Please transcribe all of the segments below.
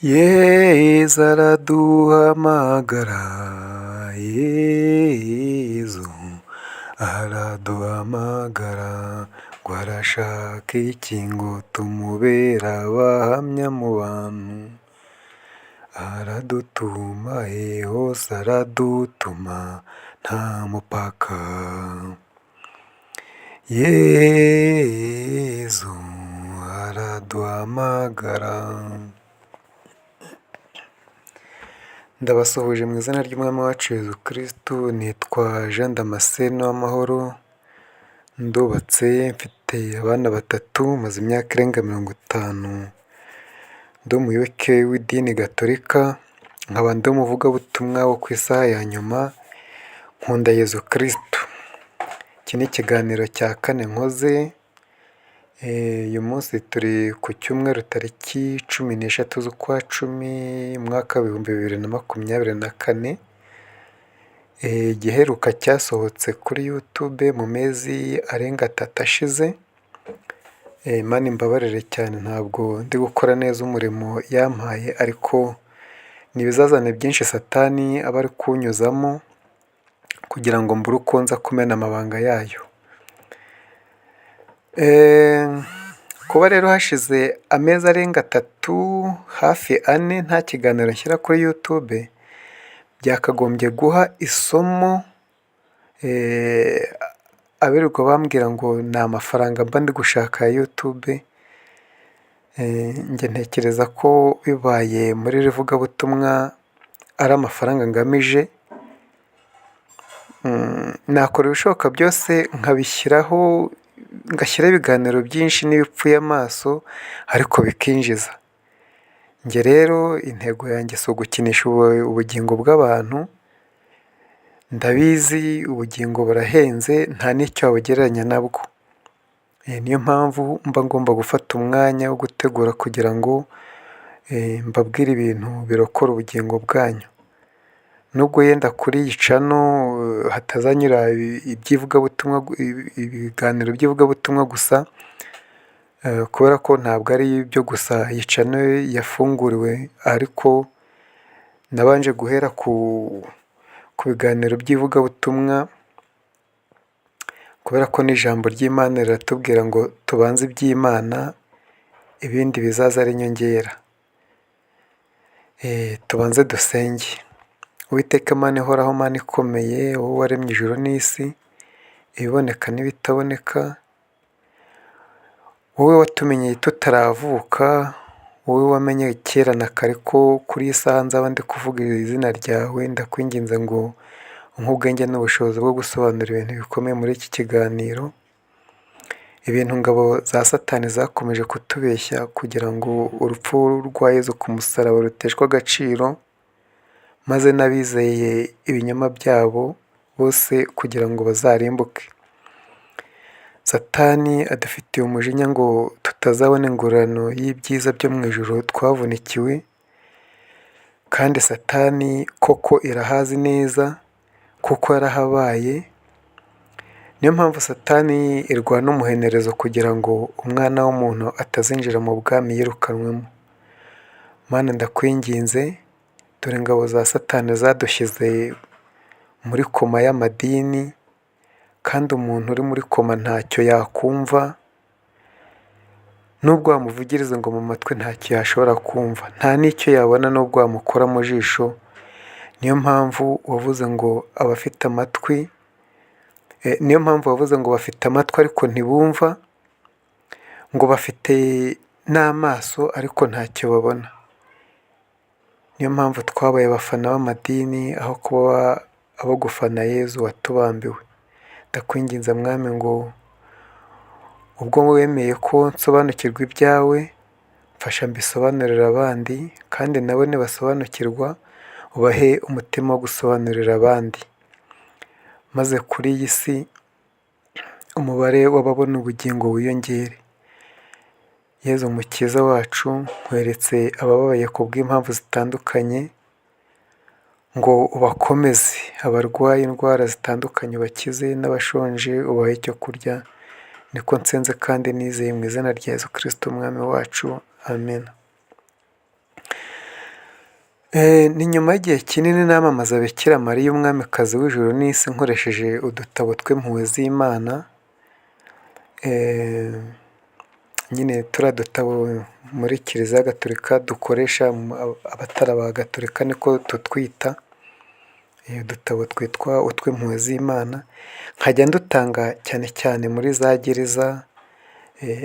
Yezu araduhamagara, Yezu araduhamagara, ngo arashaka iki ngo tumubere abahamya mu bantu? Aradutuma hose aradutuma nta mupaka. Yezu araduhamagara. Ndabasuhuje mu izina ry'Umwami wacu Yezu Kristu, nitwa Jean Damascene Uwamahoro, ndubatse, mfite abana batatu, maze imyaka irenga 50 ndi umuyoboke w'idini gatolika, nkaba ndi umuvugabutumwa wo ku isaha ya nyuma, nkunda Yezu Kristu. Iki ni ikiganiro cya kane nkoze, uyu munsi turi ku cyumweru tariki 13 z'ukwa cumi, umwaka w'2024, igiheruka cyasohotse kuri YouTube mu mezi arenga 3 ashize, Imana imbabarire cyane ntabwo ndi gukora neza umurimo yampaye, ariko ni ibizazane byinshi Satani aba ari kunyuzamo kugira ngo mbure uko nza kumena amabanga yayo. Kuba rero hashize amezi arenga 3 hafi 4 nta kiganiro nshyira kuri YouTube, byakagombye guha isomo abirirwa bambwira ngo ni amafaranga mba ndi gushaka ya YouTube, njye ntekereza ko bibaye muri iri vugabutumwa ari amafaranga ngamije, nakora ibishoboka byose nkabishyiraho, ngashyiraho ibiganiro byinshi n'ibipfuye amaso ariko bikinjiza. Njye rero intego yanjye si ugukinisha ubugingo bw'abantu, ndabizi ubugingo burahenze nta n'icyo wabugereranya nabwo. Niyo mpamvu mba ngomba gufata umwanya wo gutegura kugira ngo mbabwire ibintu birokora ubugingo bwanyu. Nubwo yenda kuri iyi channel hatazanyura iby'ivugabutumwa, ibiganiro by'ivugabutumwa gusa, kubera ko ntabwo ari ibyo gusa iyi channel yafunguriwe, ariko nabanje guhera ku biganiro by'ivugabutumwa, kubera ko n'ijambo ry'Imana riratubwira ngo tubanze iby'Imana, ibindi bizaza ari inyongera. Tubanze dusenge. Uwiteka Mana ihoraho, Mana ikomeye, wowe waremye ijuru n'isi, ibiboneka n'ibitaboneka, wowe watumenye tutaravuka, wowe wamenye kera na kare ko kuri iyi saha nzaba ndi kuvuga izina ryawe, ndakwinginze ngo umpe ubwenge n'ubushobozi bwo gusobanura ibintu bikomeye muri iki kiganiro, ibintu ingabo za Satani zakomeje kutubeshya kugira ngo urupfu rwa Yezu ku musaraba ruteshwe agaciro, maze n'abizeye ibinyoma byabo bose kugira ngo bazarimbuke. Satani adufitiye umujinya ngo tutazabona ingororano y'ibyiza byo mu ijuru twavunikiwe, kandi Satani koko irahazi neza kuko yarahabaye, niyo mpamvu Satani irwana umuhenerezo kugira ngo umwana w'umuntu atazinjira mu bwami yirukanwemo. Mana ndakwinginze, dore ingabo za Satani zadushyize muri koma y'amadini, kandi umuntu uri muri koma ntacyo yakumva, nubwo wamuvugiriza ngo mu matwi ntacyo yashobora kumva, nta n'icyo yabona nubwo wamukora mu jisho, niyo mpamvu wavuze ngo abafite amatwi, niyo mpamvu wavuze ngo bafite amatwi ariko ntibumva, ngo bafite n'amaso ariko ntacyo babona. Niyo mpamvu twabaye abafana b'amadini aho kuba abo gufana Yezu watubambiwe. Ndakwinginze Mwami ngo ubwo wemeye ko nsobanukirwa ibyawe, mfasha mbisobanurire abandi, kandi nabo nibasobanukirwa ubahe umutima wo gusobanurira abandi, maze kuri iyi si umubare w'ababona ubugingo wiyongere. Yezu Mukiza wacu, nkweretse abababaye ku bw'impamvu zitandukanye, ngo ubakomeze, abarwaye indwara zitandukanye ubakize, n'abashonje ubahe icyo kurya, niko nsenze kandi nizeye mu izina rya Yezu Kristu Umwami wacu, amen. Ni nyuma y'igihe kinini namamaza Bikira Mariya umwamikazi w'ijuru n'isi nkoresheje udutabo tw'impuhwe z'Imana, nyine turiya dutabo muri Kiliziya Gatolika dukoresha, abatari abagatolika niko tutwita, udutabo twitwa utw'impuhwe z'Imana, nkajya ndutanga cyane cyane muri za gereza,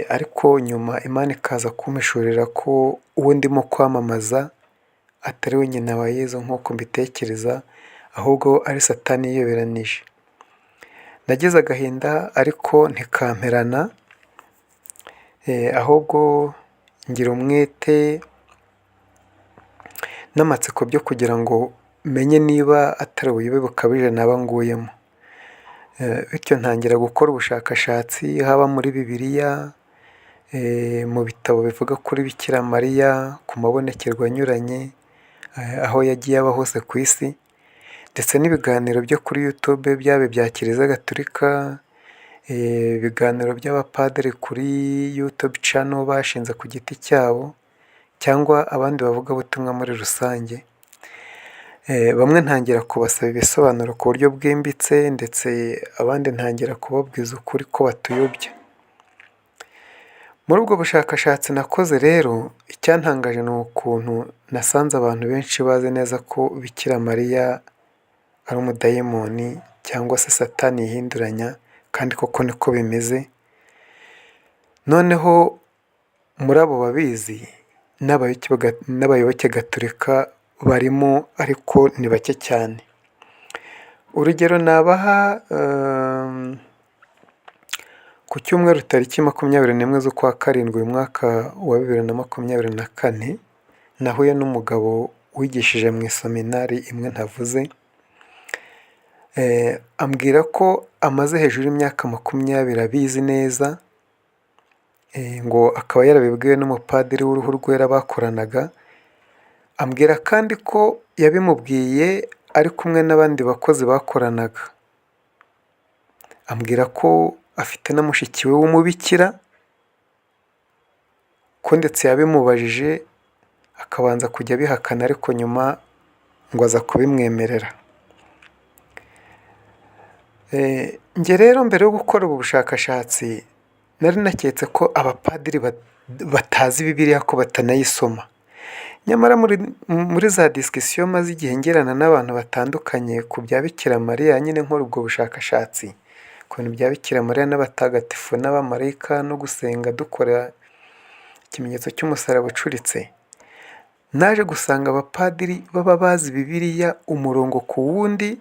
ariko nyuma Imana ikaza kumpishurira ko uwo ndimo kwamamaza atari we nyina wa Yezu nk'uko mbitekereza, ahubwo ari Satani yiyoberanije. Nagize agahinda ariko ntikamperana, ahubwo ngira umwete n'amatsiko byo kugira ngo menye niba atari ubuyobe bukabije naba nguyemo. Bityo ntangira gukora ubushakashatsi haba muri Bibiliya, mu bitabo bivuga kuri Bikira Mariya, ku mabonekerwa anyuranye, aho yagiye aba hose ku isi, ndetse n'ibiganiro byo kuri YouTube byaba ibya Kiliziya Gatolika, ibiganiro by'abapadiri kuri YouTube channel bashinze ku giti cyabo, cyangwa abandi bavugabutumwa muri rusange. Bamwe ntangira kubasaba ibisobanuro ku buryo bwimbitse, ndetse abandi ntangira kubabwiza ukuri ko batuyobya. Muri ubwo bushakashatsi nakoze rero, icyantangaje ni ukuntu nasanze abantu benshi bazi neza ko Bikira Mariya ari umudayimoni cyangwa se Satani yihinduranya, kandi koko niko bimeze. Noneho muri abo babizi n'abayoboke gatolika barimo ariko ni bake cyane. Urugero nabaha, ku cyumweru tariki 21 z'ukwa karindwi uyu mwaka wa 2024, nahuye n'umugabo wigishije mu iseminari imwe ntavuze, ambwira ko amaze hejuru y'imyaka 20 abizi neza, ngo akaba yarabibwiwe n'umupadiri w'uruhu rwera bakoranaga, ambwira kandi ko yabimubwiye ari kumwe n'abandi bakozi bakoranaga. Ambwira ko afite na mushiki we w'umubikira, ko ndetse yabimubajije akabanza kujya abihakana ariko nyuma ngo aza kubimwemerera. Njye rero mbere yo gukora ubu bushakashatsi nari naketse ko abapadiri batazi Bibiliya, ko batanayisoma. Nyamara muri za discussion maze igihe ngirana n'abantu batandukanye ku bya Bikira Mariya, nyine nkora ubwo bushakashatsi ku bintu bya Bikira Mariya n'abatagatifu n'abamarayika no gusenga dukora ikimenyetso cy'umusaraba ucuritse, naje gusanga abapadiri baba bazi Bibiliya umurongo ku wundi,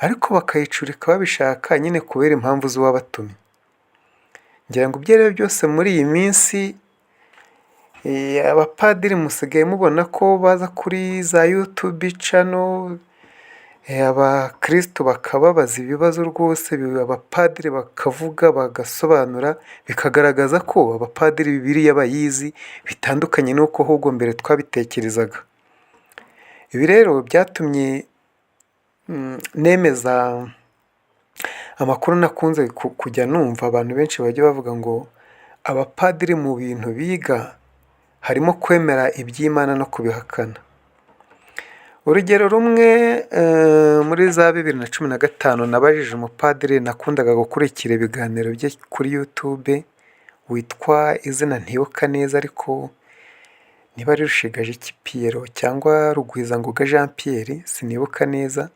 ariko bakayicurika babishaka nyine kubera impamvu z'uwabatumye. Ngira ngo ibyo ari byo byose muri iyi minsi abapadiri musigaye mubona ko baza kuri za YouTube channel, abakirisitu bakababaza ibibazo rwose, abapadiri bakavuga bagasobanura, bikagaragaza ko abapadiri Bibiliya bayizi, bitandukanye n'uko ahubwo mbere twabitekerezaga. Ibi rero byatumye nemeza amakuru nakunze kujya numva abantu benshi bajya bavuga ngo abapadiri mu bintu biga harimo kwemera iby'Imana no kubihakana. Urugero rumwe, muri za 2015 nabajije umupadiri nakundaga gukurikira ibiganiro bye kuri YouTube witwa izina ntibuka neza, ariko niba ari Rushigajiki Pierrot cyangwa Rugwizangoga Jean Pierre sinibuka neza,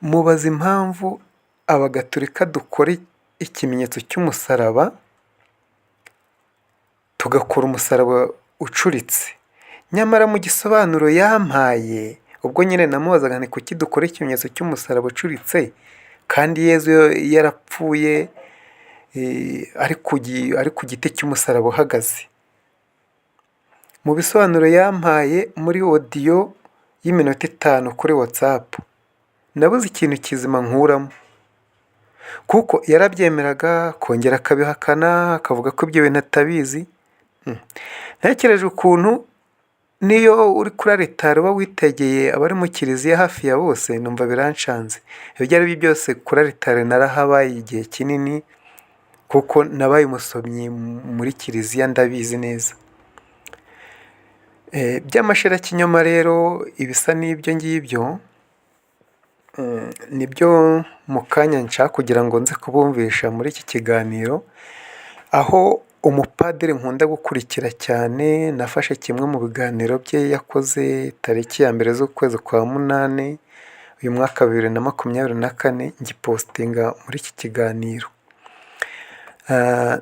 mubaza impamvu abagatolika dukora ikimenyetso cy'umusaraba, tugakora umusaraba ucuritse. Nyamara mu gisobanuro yampaye, ubwo nyine namubazaga nti kuki dukora ikimenyetso cy'umusaraba ucuritse kandi Yezu yarapfuye ari ku giti cy'umusaraba uhagaze. Mu bisobanuro yampaye muri audio y'iminota 5 kuri WhatsApp, nabuze ikintu kizima nkuramo, kuko yarabyemeraga akongera akabihakana, akavuga ko ibyo bintu atabizi. Ntekereje ukuntu n'iyo uri kuri aritari uba witegeye abari mu kiliziya hafi ya bose, numva biranshanze. Ibyo ari byo byose kuri aritari narahabaye igihe kinini, kuko nabaye umusomyi muri kiliziya ndabizi neza. By'amashirakinyoma rero, ibisa n'ibyo ngibyo nibyo mu kanya nshaka kugira ngo nze kubumvisha muri iki kiganiro, aho umupadiri nkunda gukurikira cyane, nafashe kimwe mu biganiro bye yakoze tariki ya 1 z'ukwezi kwa 8 uyu mwaka 2024, ngipostinga muri iki kiganiro.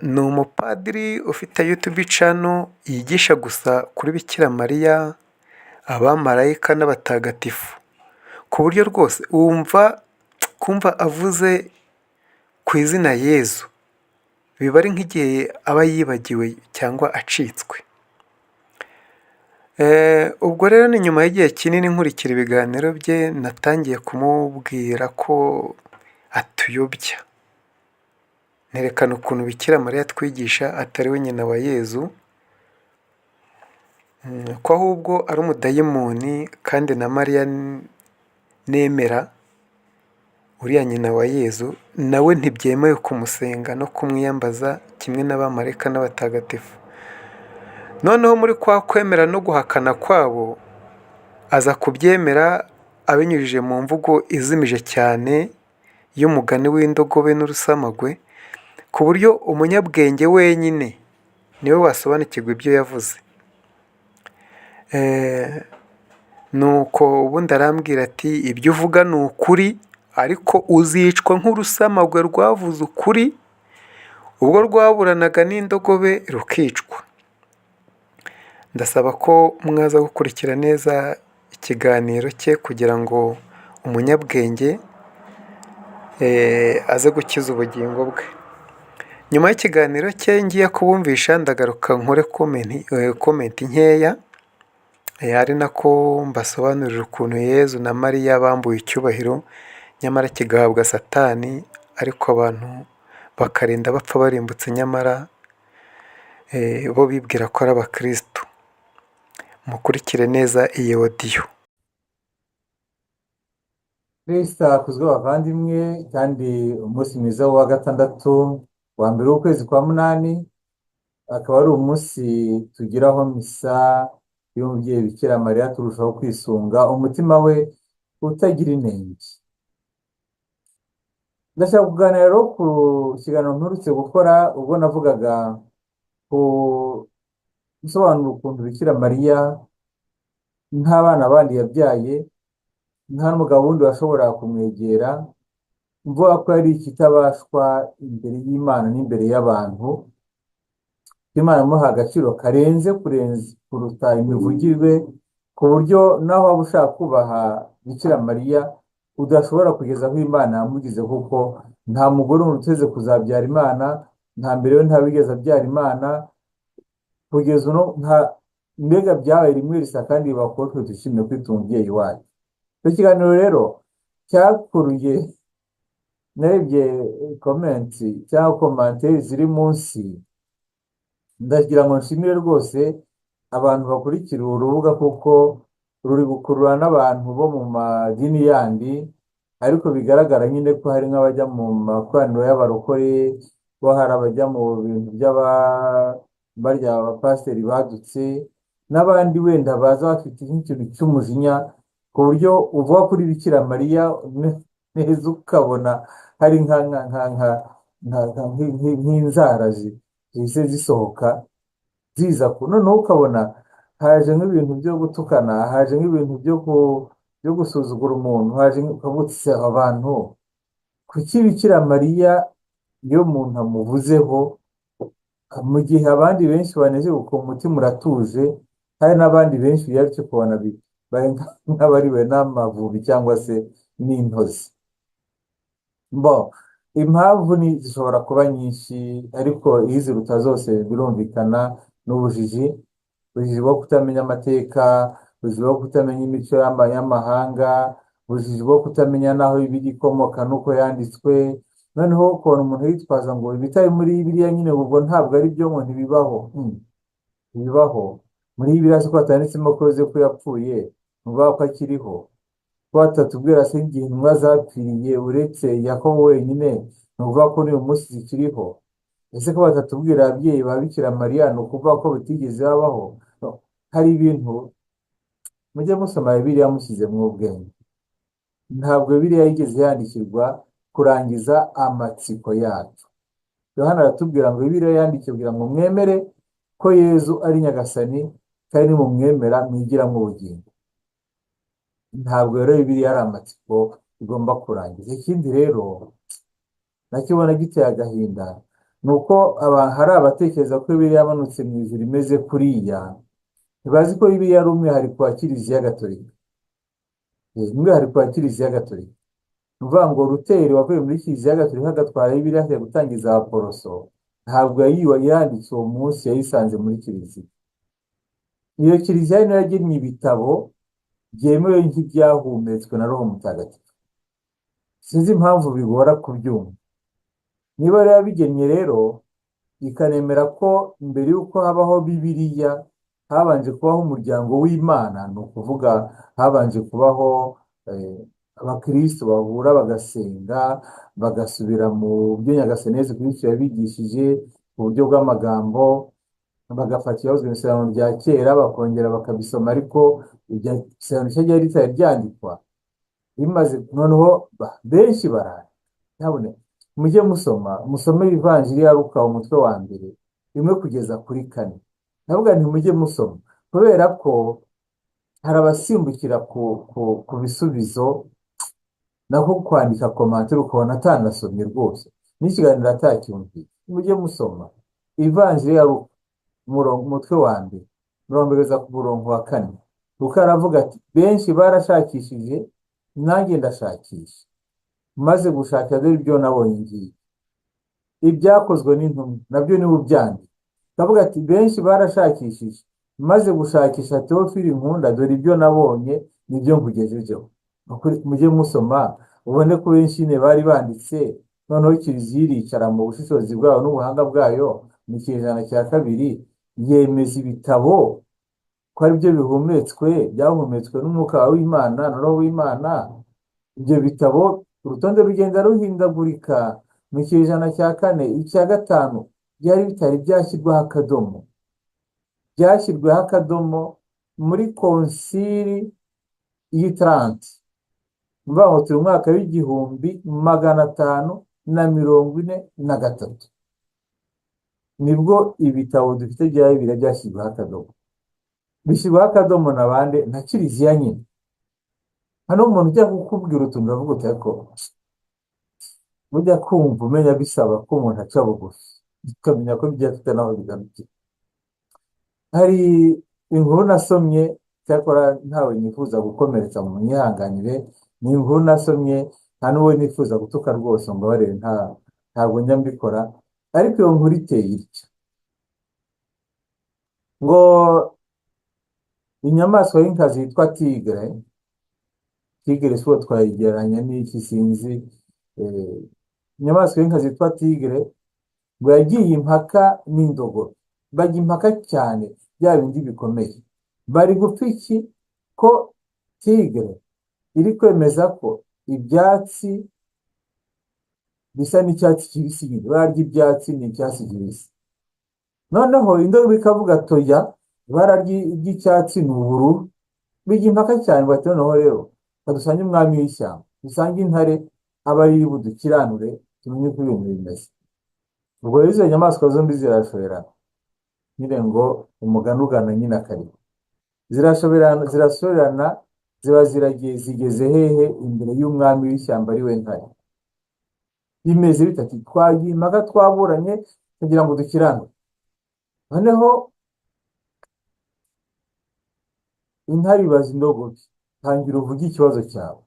Ni umupadiri ufite YouTube channel yigisha gusa kuri Bikira Mariya, abamarayika n'abatagatifu, ku buryo rwose wumva kumva avuze ku izina Yezu biba ari nk'igihe aba yibagiwe cyangwa acitswe. Ubwo rero ni nyuma y'igihe kinini nkurikira ibiganiro bye, natangiye kumubwira ko atuyobya. Nerekana ukuntu Bikira Mariya atwigisha atari we nyina wa Yezu, ko ahubwo ari umudayimoni, kandi na Mariya nemera uriya nyina wa Yezu nawe ntibyemewe kumusenga no kumwiyambaza kimwe n'abamarayika n'abatagatifu. Noneho muri kwa kwemera no guhakana kwabo, aza kubyemera abinyujije mu mvugo izimije cyane y'umugani w'indogobe n'urusamagwe, ku buryo umunyabwenge wenyine niwe wasobanukirwa ibyo yavuze. Nuko ubundi arambwira ati: "Ibyo uvuga ni ukuri, ariko uzicwa nk'urusamagwe rwavuze ukuri ubwo rwaburanaga n'indogobe rukicwa." Ndasaba ko mwaza gukurikira neza ikiganiro cye kugira ngo umunyabwenge aze gukiza ubugingo bwe. Nyuma y'ikiganiro cye ngiye kubumvisha, ndagaruka nkore comment nkeya, ari nako mbasobanurira ukuntu Yezu na Mariya bambuwe icyubahiro nyamara kigahabwa Satani, ariko abantu bakarinda bapfa barimbutse, nyamara bo bibwira ko ari abakirisitu. Mukurikire neza iyi audio. Kristo akuzwe bavandimwe, kandi umunsi mwiza wa gatandatu wa mbere w'ukwezi kwa munani, akaba ari umunsi tugiraho misa y'umubyeyi Bikira Mariya, turushaho kwisunga umutima we utagira inenge. Ndashaka kuganira rero ku kiganiro mperutse gukora, ubwo navugaga ku gusobanura ukuntu Bikira Mariya nta bana bandi yabyaye, nta n'umugabo wundi washobora kumwegera, mvuga ko yari ikitabashwa imbere y'Imana n'imbere y'abantu, Imana imuha agaciro karenze kuruta imivugirwe, ku buryo naho waba ushaka kubaha Bikira Mariya udashobora kugeza aho Imana yamugize, kuko nta mugore wundi uteze kuzabyara Imana, nta mbere we ntawigeze abyara Imana, kugeza uno nta mbega byabaye rimwe risa kandi biba twe dushimye kwita umubyeyi wacu. Icyo kiganiro rero cyakuruye, narebye comment cyangwa commentaire ziri munsi, ndagira ngo nshimire rwose abantu bakurikira uru rubuga, kuko ruri gukurura n'abantu bo mu madini yandi, ariko bigaragara nyine ko hari nk'abajya mu makoraniro y'abarokore, bo hari abajya mu bintu by'aba barya abapasiteri badutse, n'abandi wenda baza bafite nk'ikintu cy'umujinya, ku buryo uvuga kuri Bikira Mariya neza ukabona hari nk'inzara zihise zisohoka ziza ku noneho ukabona haje nk'ibintu byo gutukana, haje nk'ibintu byo gusuzugura umuntu, haje ukavuga uti: "Se abantu kuki Bikira Mariya iyo umuntu amuvuzeho, mu gihe abandi benshi banezerewe ukumva umutima uratuje, hari n'abandi benshi byarutse ukabona bari nk'abariwe n'amavubi cyangwa se n'intozi?" Bo impamvu ni zishobora kuba nyinshi, ariko iziruta zose birumvikana n'ubujiji, ubujiji bwo kutamenya amateka, ubujiji bwo kutamenya imico y'amahanga, ubujiji bwo kutamenya n'aho Bibiliya ikomoka n'uko yanditswe. Noneho ukabona umuntu yitwaza ngo ibitari muri Bibiliya nyine ubwo ntabwo ari byo, ngo ntibibaho. Ntibibaho muri Bibiliya se ko hatanditsemo ko Yozefu yapfuye, ntuvuga ko akiriho? Ko batatubwira se igihe intumwa zapfiriye uretse Yakobo wenyine, ni ukuvuga ko n'uyu munsi zikiriho? Ese ko batatubwira ababyeyi ba Bikira Mariya, ni ukuvuga ko bitigeze babaho? No. Hari ibintu mujye musoma Bibiliya mushyizemo ubwenge. Ntabwo Bibiliya yigeze yandikirwa kurangiza amatsiko yacu. Yohana aratubwira ngo Bibiliya yandikiwe kugira ngo mwemere ko Yezu ari Nyagasani, kandi nimumwemera mwigiramo ubugingo. Ntabwo rero Bibiliya ari amatsiko igomba kurangiza. Ikindi rero nacyo ubona giteye agahinda ni uko hari abatekereza ko Bibiliya yamanutse mu ijuru imeze kuriya, ntibazi ko Bibiliya ari umwihariko wa Kiliziya Gatolika. Umwihariko wa Kiliziya Gatolika. Ni ukuvuga ngo Luteri wavuye muri Kiliziya Gatolika agatwara Bibiliya akajya gutangiza Abaporoso, ntabwo yanditse uwo munsi, yayisanze muri Kiliziya. Iyo Kiliziya niyo yagennye ibitabo byemewe nk'ibyahumetswe na Roho Mutagatifu. Sinzi impamvu bigora kubyumva. Niba rero yabigennye rero ikanemera ko mbere y'uko habaho Bibiliya habanje kubaho umuryango w'Imana, ni ukuvuga habanje kubaho abakristo bahura bagasenga, bagasubira mu byo Nyagasani Yezu Kristo yabigishije ku buryo bw'amagambo, bagafata ibibazo mu isezerano rya kera bakongera bakabisoma, ariko ibya isezerano rishya ryari ritari ryandikwa bimaze noneho benshi barandika. Ntabone mujye musoma, musome Ivanjiri ya Luka umutwe wa mbere 1 kugeza kuri 4. Ndavuga nti mujye musoma kubera ko hari abasimbukira ku bisubizo, nako kwandika commentaire ukabona atanasomye rwose n'ikiganiro atacyumviye. Mujye musoma Ivanjiri ya Luka umutwe wa mbere mirongo kugeza ku murongo wa 4. Luka aravuga ati benshi barashakishije nanjye ndashakisha, maze gushaka dore ibyo nabonye ngiye ibyakozwe n'intumwa nabyo niwe ubyandika. Ndavuga ati benshi barashakishije, maze gushakisha Teofili nkunda, dore ibyo nabonye nibyo nkugejejeho. Mujye musoma ubone ko benshi nyine bari banditse. Noneho Kiliziya iricara mu bushishozi bwayo n'ubuhanga bwayo mu kinyejana cya 2 yemeza ibitabo ko ari byo bihumetswe, byahumetswe n'umwuka w'Imana na Roho w'Imana. Ibyo bitabo urutonde rugenda ruhindagurika mu kinyejana cya 4, icya 5 byari bitari byashyirwaho akadomo. Byashyirweho akadomo muri konsili y'i Trente. Mvuga ngo turi mu mwaka w'1543 nibwo ibitabo dufite bya Bibiliya byashyizweho akadomo. Bishyirwaho akadomo na bande? Na Kiliziya nyine. Hano umuntu ujya kukubwira utuntu uravuga uti ariko ujya kumva umenya bisaba ko umuntu aca bugufi, ukamenya ko ibyo afite naho bigarukira. Hari inkuru nasomye, cyakora ntawe nifuza gukomeretsa mu myihanganire, ni inkuru nasomye nta n'uwo nifuza gutuka rwose, mbabarire, ntabwo njya mbikora, ariko iyo nkuru iteye itya ngo inyamaswa y'inkazi yitwa tigre, tigre si uwo twayigereranya n'iki sinzi, inyamaswa y'inkazi yitwa tigre ngo yagiye impaka n'indogobe, bajya impaka cyane bya bindi bikomeye. Bari gupfa iki ko tigre iri kwemeza ko ibyatsi bisa n'icyatsi kibisi, nyine ibara ry'ibyatsi ni icyatsi kibisi. Noneho indogobe ikavuga toya, ibara ry'icyatsi ni ubururu. Bijya impaka cyane bati noneho rero badusange umwami w'ishyamba, dusange intare aba ari budukiranure tumenye uko ibintu bimeze. Ubwo rero izo nyamaswa zombi zirashorerana, nyine ngo umugani ugana nyine akarima. Zirashorerana, ziba ziragiye zigeze hehe? Imbere y'umwami w'ishyamba ari we ntare. Bimeze bitatu, twagiye impaka twaburanye kugira ngo dukiranure. Noneho intare ibaza indogobe, tangira uvuge ikibazo cyawe.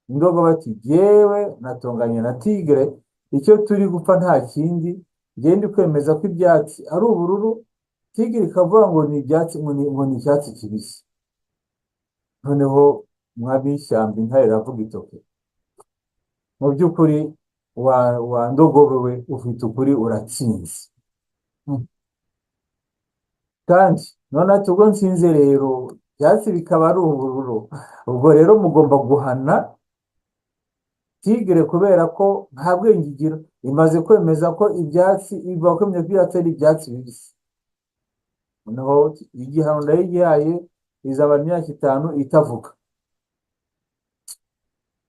Indogobe ati jyewe natonganye na tigre, icyo turi gupfa nta kindi, ngende kwemeza ko ibyatsi ari ubururu, tigre ikavuga ngo ni ibyatsi, ngo ni icyatsi kibisi. Noneho umwami w'ishyamba intare iravuga itoke, mu by'ukuri wa ndogobe we ufite ukuri, uratsinze. Kandi none ati ubwo nsinze rero ibyatsi bikaba ari ubururu, ubwo rero mugomba guhana tigre kubera ko nta bwenge igira, imaze kwemeza ko ibyatsi, iba kwemeza ko ibyatsi ari ibyatsi bibisi. Noneho igihano ndayigihaye, izamara imyaka 5 itavuga.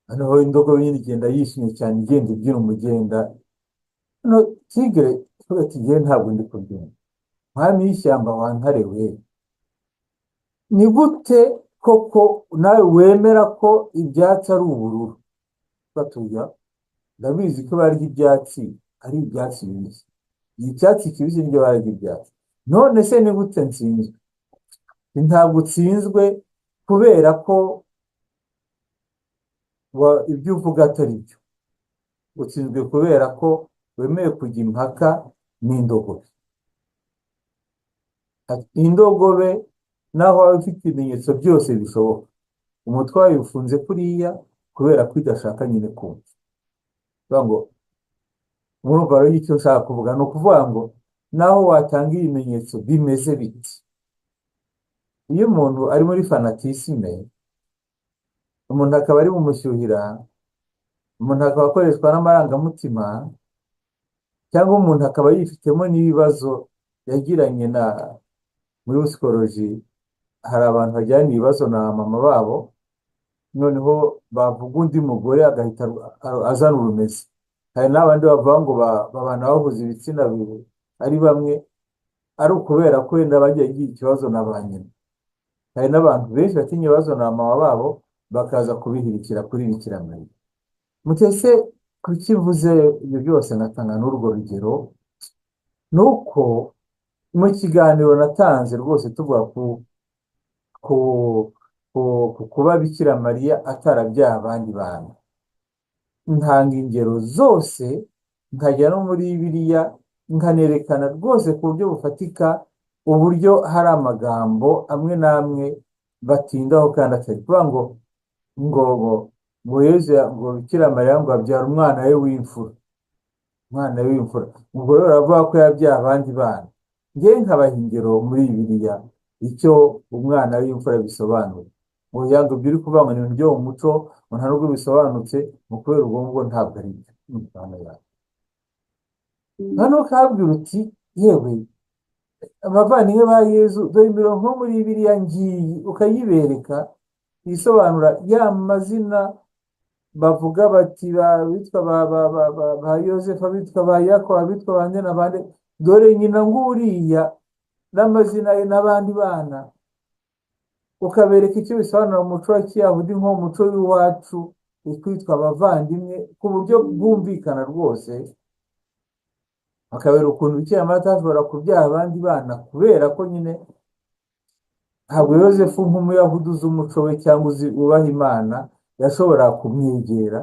Noneho indogobe nyine igenda yishimye cyane, igenda ibyina umugenda. Noneho tigre ivuga ati: "Njyewe ntabwo ndi kubyumva, mwami w'ishyamba wa ntare we, ni gute koko nawe wemera ko ibyatsi ari ubururu?" Batuya ndabizi ko ibara ry'ibyatsi ari ibyatsi bibisi, icyatsi kibisi niryo bara ry'ibyatsi. None se ni gute nsinzwe? Ntabwo utsinzwe kubera ko ibyo uvuga atari byo, utsinzwe kubera ko wemeye kujya impaka n'indogobe. Ati, indogobe naho waba ufite ibimenyetso byose bishoboka, umutwe wayo ufunze kuriya kubera ko idashaka nyine kumva. Kuvuga ngo murumva rero icyo nshaka kuvuga ni ukuvuga ngo naho watanga ibimenyetso bimeze biti, iyo umuntu ari muri fanatisme, umuntu akaba ari mu mushyuhira, umuntu akaba akoreshwa n'amarangamutima, cyangwa umuntu akaba yifitemo n'ibibazo yagiranye na muri psychologie, hari abantu bajyana ibibazo na mama babo, noneho bavuga undi mugore agahita azana urumeze. Hari n'abandi bavuga ngo babana bahuza ibitsina ari bamwe, ari ukubera ko wenda bagiye bagira ikibazo na ba nyina. Hari n'abantu benshi batinya ibibazo na mama babo, bakaza kubihirikira kuri Bikira Mariya. Mutese kuki mvuze ibyo byose ngatanga n'urwo rugero? Ni uko mu kiganiro natanze rwose tuvuga ku kuba Bikira Mariya atarabyaye abandi bantu, ntanga ingero zose, nkajya no muri Bibiliya, nkanerekana rwose ku buryo bufatika uburyo hari amagambo amwe n'amwe batindaho kandi atari kuvuga ngo Yezu ngo Bikira Mariya ngo abyara umwana we w'imfura, umwana we w'imfura, ubwo rero baravuga ko yabyaye abandi bana. Njyewe nkabaha ingero muri Bibiliya icyo umwana w'imfura bisobanura, ngo yanga ibyo uri kuvuga ngo ni ibintu byo mu muco, ngo nta nubwo bisobanutse, ngo kubera ubwo ngubwo ntabwo ari byo. Imana yawe noneho ukabwira uti: "Yewe abavandimwe ba Yezu, dore imirongo yo muri Bibiliya ngiyi," ukayibereka isobanura ya mazina bavuga bati bitwa ba Yosefu, abitwa ba Yakobo, abitwa bande na bande, dore nyina nguriya n'amazina ye n'abandi bana, ukabereka icyo bisobanura mu muco wa kiyahudi nko mu muco w'iwacu kwitwa abavandimwe ku buryo bwumvikana rwose, bakabera ukuntu Bikira Mariya atashobora kubyara abandi bana kubera ko nyine ntabwo Yosefu nk'umuyahudi uzi umuco we cyangwa uzi wubaha Imana yashobora kumwegera.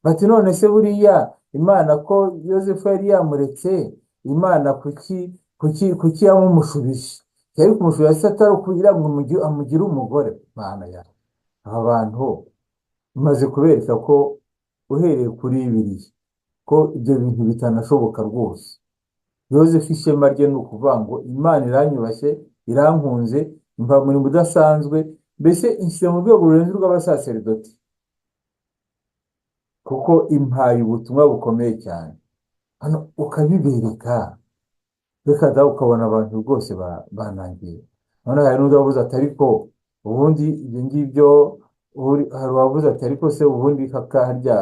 Bati: "None se buriya Imana ko Yosefu yari yamuretse, Imana kuki yamumushubije? Yari kumushubije se atari ukugira ngo amugire umugore?" Imana yawe, aba bantu maze kubereka ko uhereye kuri Bibiliya ko ibyo bintu bitanashoboka rwose. Yosefu ishema rye ni ukuvuga ngo Imana iranyubashye, irankunze, impa umurimo udasanzwe, mbese inshyize mu rwego rurenze urw'abasaseridoti, kuko impaye ubutumwa bukomeye cyane. Hano ukabibereka, reka da, ukabona abantu rwose banangiye. Noneho hari n'undi wavuze ati: "Ariko ubundi ibyo ngibyo," hari uwavuze ati: "Ariko se ubundi kaka harya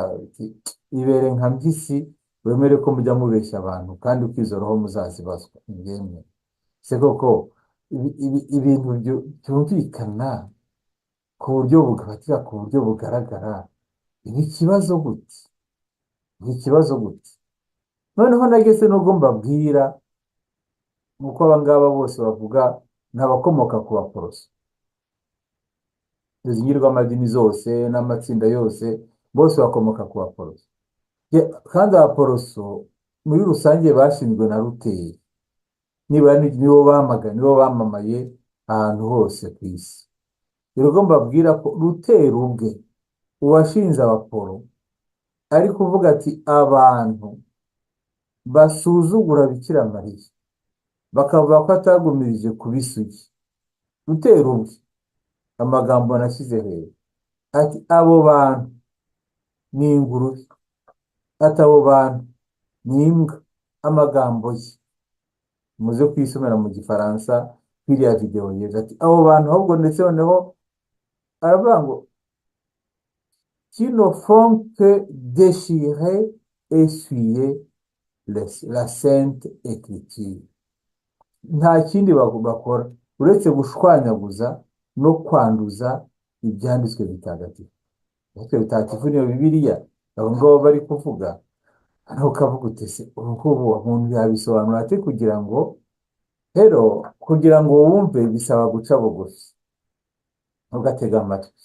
ibere nka mpyisi wemere ko mujya mubeshya abantu kandi ukizo roho muzazibazwa." Yemwe se koko ibintu byumvikana ku buryo bufatika, ku buryo bugaragara, ibi ikibazo gute? Ibi ikibazo gute? Noneho nageze n'ubwo mbabwira uko aba ngaba bose bavuga ni abakomoka ku Baporoso, izi ngirwamadini zose n'amatsinda yose, bose bakomoka ku Baporoso. Kandi Abaporoso muri rusange bashinzwe na Ruteri, nibura nibo bamaga, nibo bamamaye ahantu hose ku isi. Rero ubwo mbabwira ko Ruteri ubwe uwashinze Abaporo ari kuvuga ati: "Abantu basuzugura Bikira Mariya bakavuga ko atagumirije kuba isugi." Ruteri ubwe, amagambo nashyize hejuru, ati: "Abo bantu ni ingurube," ati: "Abo bantu ni imbwa." Amagambo ye muze kuyisomera mu gifaransa. Iriya videwo yeza ati abo bantu ahubwo, ndetse noneho aravuga ngo "qui ne font que déchirer et souiller la sainte écriture." Nta kindi bakora uretse gushwanyaguza no kwanduza ibyanditswe bitagatifu. Ibyanditswe bitagatifu niyo Bibiliya abo ngabo bari kuvuga. Hano ukavuga uti: "Ese ubu ngubu umuntu yabisobanura ate?" Kugira ngo rero, kugira ngo wumve, bisaba guca bugufi, ugatega amatwi.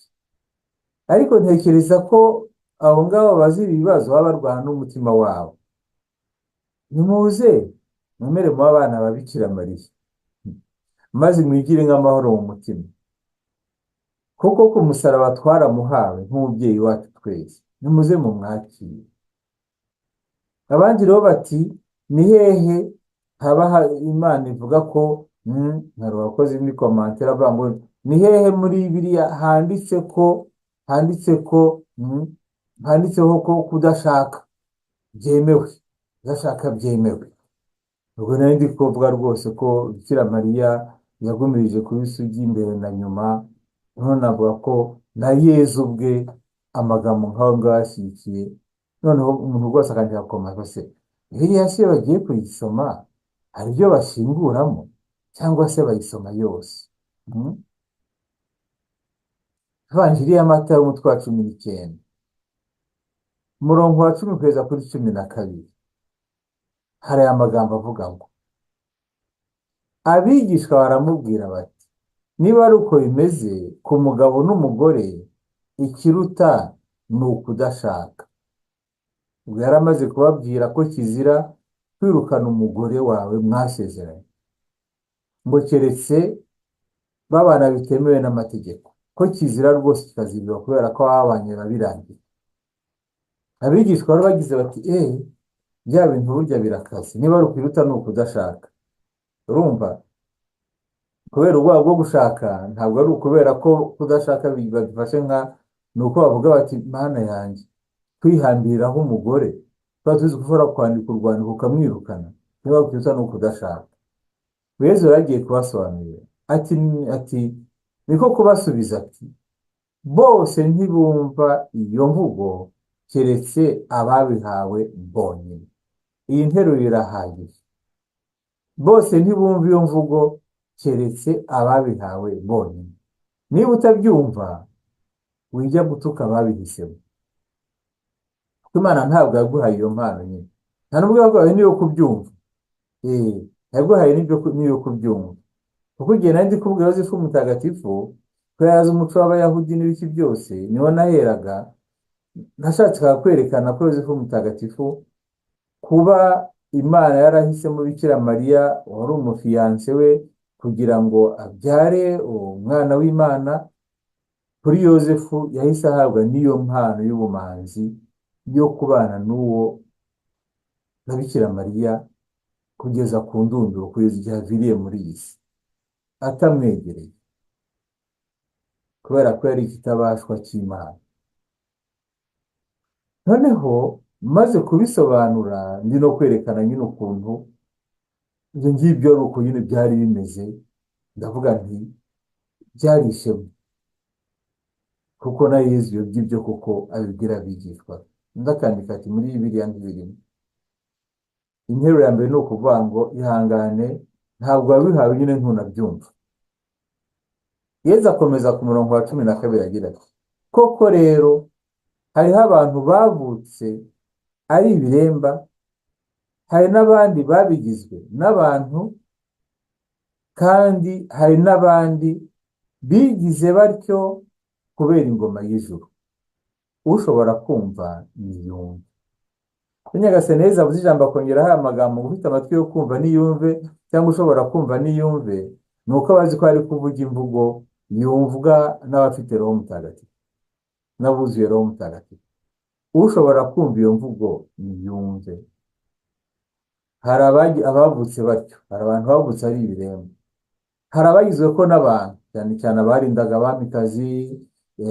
Ariko ntekereza ko abo ngabo bazi ibi bibazo baba barwana n'umutima wabo. Nimuze mwemere mube abana ba Bikira Mariya, maze mwigire nk'amahoro mu mutima, kuko ku musaraba twaramuhawe nk'umubyeyi wacu twese. Nimuze mumwakire. Abandi rero bati: "Ni hehe haba Imana ivuga ko?" Hari uwakoze muri commentaire avuga ngo: "Ni hehe muri Bibiliya handitse ko handitseho ko kudashaka byemewe, kudashaka byemewe?" Ubwo nari ndi kuvuga rwose ko Bikira Mariya yagumirije kuba isugi imbere na nyuma. Noneho navuga ko na Yezu ubwe amagambo nk'ayo ngayo ashyigikiye. Noneho umuntu rwose akandika comment: "Se biriya se iyo bagiye kuyisoma hari ibyo bashinguramo, cyangwa se bayisoma yose?" Ivanjiri ya Matayo, umutwe wa 19, umurongo wa 10 kugeza kuri 12, hari aya magambo avuga ngo: "Abigishwa baramubwira bati: 'Niba ari uko bimeze ku mugabo n'umugore, ikiruta ni ukudashaka.'" Ubwo yari amaze kubabwira ko kizira kwirukana umugore wawe mwasezeranye, ngo keretse babana bitemewe n'amategeko, ko kizira rwose, kikazibirwa kubera ko babanye biba birangiye. Abigishwa bari bagize bati: "Eee, bya bintu burya birakaze, niba ari ukwiruta ni ukudashaka." Urumva, kubera ubwoba bwo gushaka, ntabwo ari ukubera ko kudashaka babifashe nka, ni uko bavuga bati: "Mana yanjye, kwihambiriraho umugore, tuba tuzi ko ushobora kwandika urwandiko ukamwirukana, niba ukwiruta ni ukudashaka." Yezu yari agiye kubasobanurira ati niko kubasubiza ati: "Bose ntibumva iyo mvugo, keretse ababihawe bonyine." Iyi nteruro irahagije. Bose ntibumva iyo mvugo, keretse ababihawe bonyine. Niba utabyumva, wijya gutuka ababihisemo, kuko Imana ntabwo yaguhaye iyo mpano nyine, nta nubwo yaguhaye n'iyo kubyumva. Yaguhaye n'iyo kubyumva, kuko igihe nari ndi kubwira Yozefu Mutagatifu ko yari azi umuco w'Abayahudi n'ibiki byose, niho naheraga nashatse kwerekana ko Yozefu Mutagatifu, kuba Imana yarahisemo Bikira Mariya wari umufiancé we kugira ngo abyare umwana w'Imana, kuri Yozefu yahise ahabwa n'iyo mpano y'ubumanzi yo kubana n'uwo na Bikira Mariya kugeza ku ndunduro, kugeza igihe aviriye muri iyi si atamwegereye, kubera ko yari ikitabashwa cy'Imana. Noneho maze kubisobanura, ndi no kwerekana nyine ukuntu ibyo ngibyo ari uko nyine byari bimeze, ndavuga nti byari ishema, kuko na Yezu ibyo ngibyo kuko abibwira abigishwa be. Undi akandika ati: "Muri Bibiliya ntibirimo." Interuro ya mbere ni ukuvuga ngo ihangane, ntabwo wabihawe nyine, ntunabyumva. Yezu akomeza ku murongo wa 12 agira ati: "Koko rero hariho abantu bavutse ari ibiremba, hari n'abandi babigizwe n'abantu, kandi hari n'abandi bigize batyo kubera ingoma y'ijuru. Ushobora kumva niyumve." Nyagasani Yezu avuze ijambo akongeraho aya magambo ngo ufite amatwi yo kumva niyumve, cyangwa ushobora kumva niyumve, ni uko abazi ko ari kuvuga imvugo yumvwa n'abafite Roho Mutagatifu, n'abuzuye Roho Mutagatifu. Ushobora kumva iyo mvugo niyumve. Hari abavutse batyo, hari abantu bavutse ari ibiremba, hari abagizwe ko n'abantu, cyane cyane abarindaga abamikazi,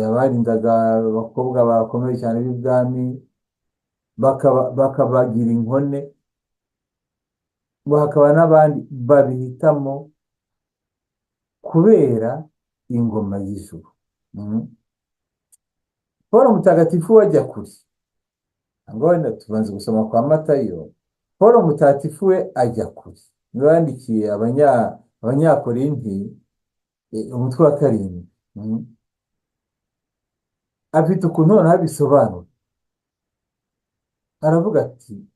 abarindaga abakobwa bakomeye cyane b'ibwami, bakabagira inkone, ngo hakaba n'abandi babihitamo. kubera ingoma y'ijuru. Paul Mutagatifu we ajya kure, ngo wenda tubanze gusoma kwa Matayo. Paul Mutagatifu we ajya kure, niwe yandikiye Abanyakorinti, umutwe wa 7. Afite ukuntu noneho abisobanura, aravuga ati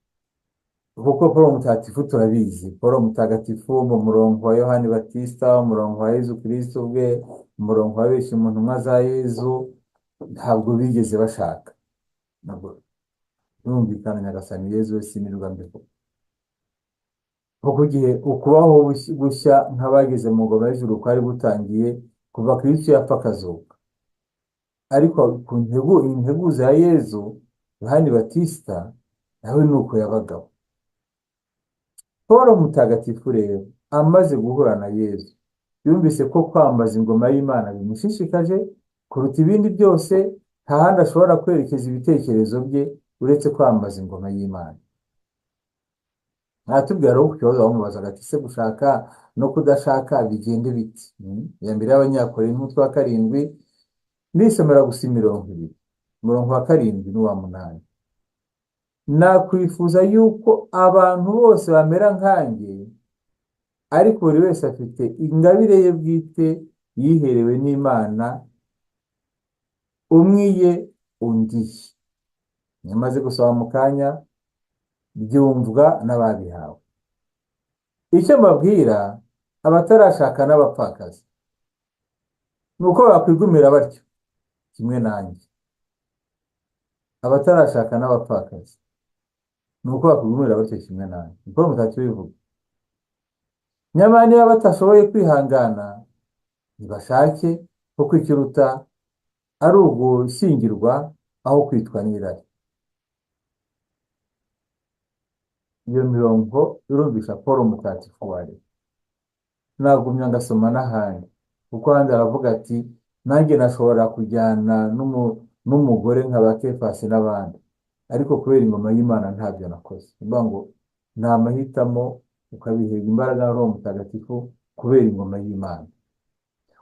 kuko Paul Mutagatifu turabizi, Paul Mutagatifu mu murongo wa Yohani Batista, umurongo wa Yezu Kristo ubwe, umurongo wa benshi mu ntumwa za Yezu, ntabwo bigeze bashaka. Ntabwo birumvikana, Nyagasani Yezu we sinirwa mbivuga. Kuko igihe ukubaho gushya nk'abageze mu ngoma y'ijuru kwari gutangiye kuva Kristo yapfa akazuka. Ariko ku integuza ya Yezu, Yohani Batista nawe ni uko yabagaho. Paul Mutagatifu rero amaze guhura na Yezu, yumvise ko kwambaza ingoma y'Imana bimushishikaje kuruta ibindi byose, nta handi ashobora kwerekeza ibitekerezo bye uretse kwambaza ingoma y'Imana. Aratubwira rero ku kibazo bamubazaga ati se gushaka no kudashaka bigende biti? Iya mbere y'Abanyakorinto umutwe wa 7, ndisomera gusa imirongo ibiri, umurongo wa 7 n'uwa 8. Nakwifuza yuko abantu bose bamera nkanjye, ariko buri wese afite ingabire ye bwite yiherewe n'Imana, umwe iye undi iye. Nyamaze gusoma mu kanya, byumvwa n'ababihawe. Icyo mbabwira abatarashaka n'abapfakazi ni uko bakwigumira batyo kimwe nanjye. Abatarashaka n'abapfakazi ni uko bakwigumira batyo kimwe nanjye, niko Mutagatifu bivuga. Nyamara niba batashoboye kwihangana, ntibashake, kuko ikiruta ari ugushyingirwa aho kwitwa n'irari. Iyo mirongo irumvisha Paul Mutagatifu wari. Nagumya ngasoma n'ahandi, kuko ahandi aravuga ati nanjye nashobora kujyana n'umugore nka ba Kefasi n'abandi, ariko kubera ingoma y'Imana ntabyo nakoze. Ni ukuvuga ngo ni amahitamo, ukabiherwa imbaraga na Roho Mutagatifu kubera ingoma y'Imana.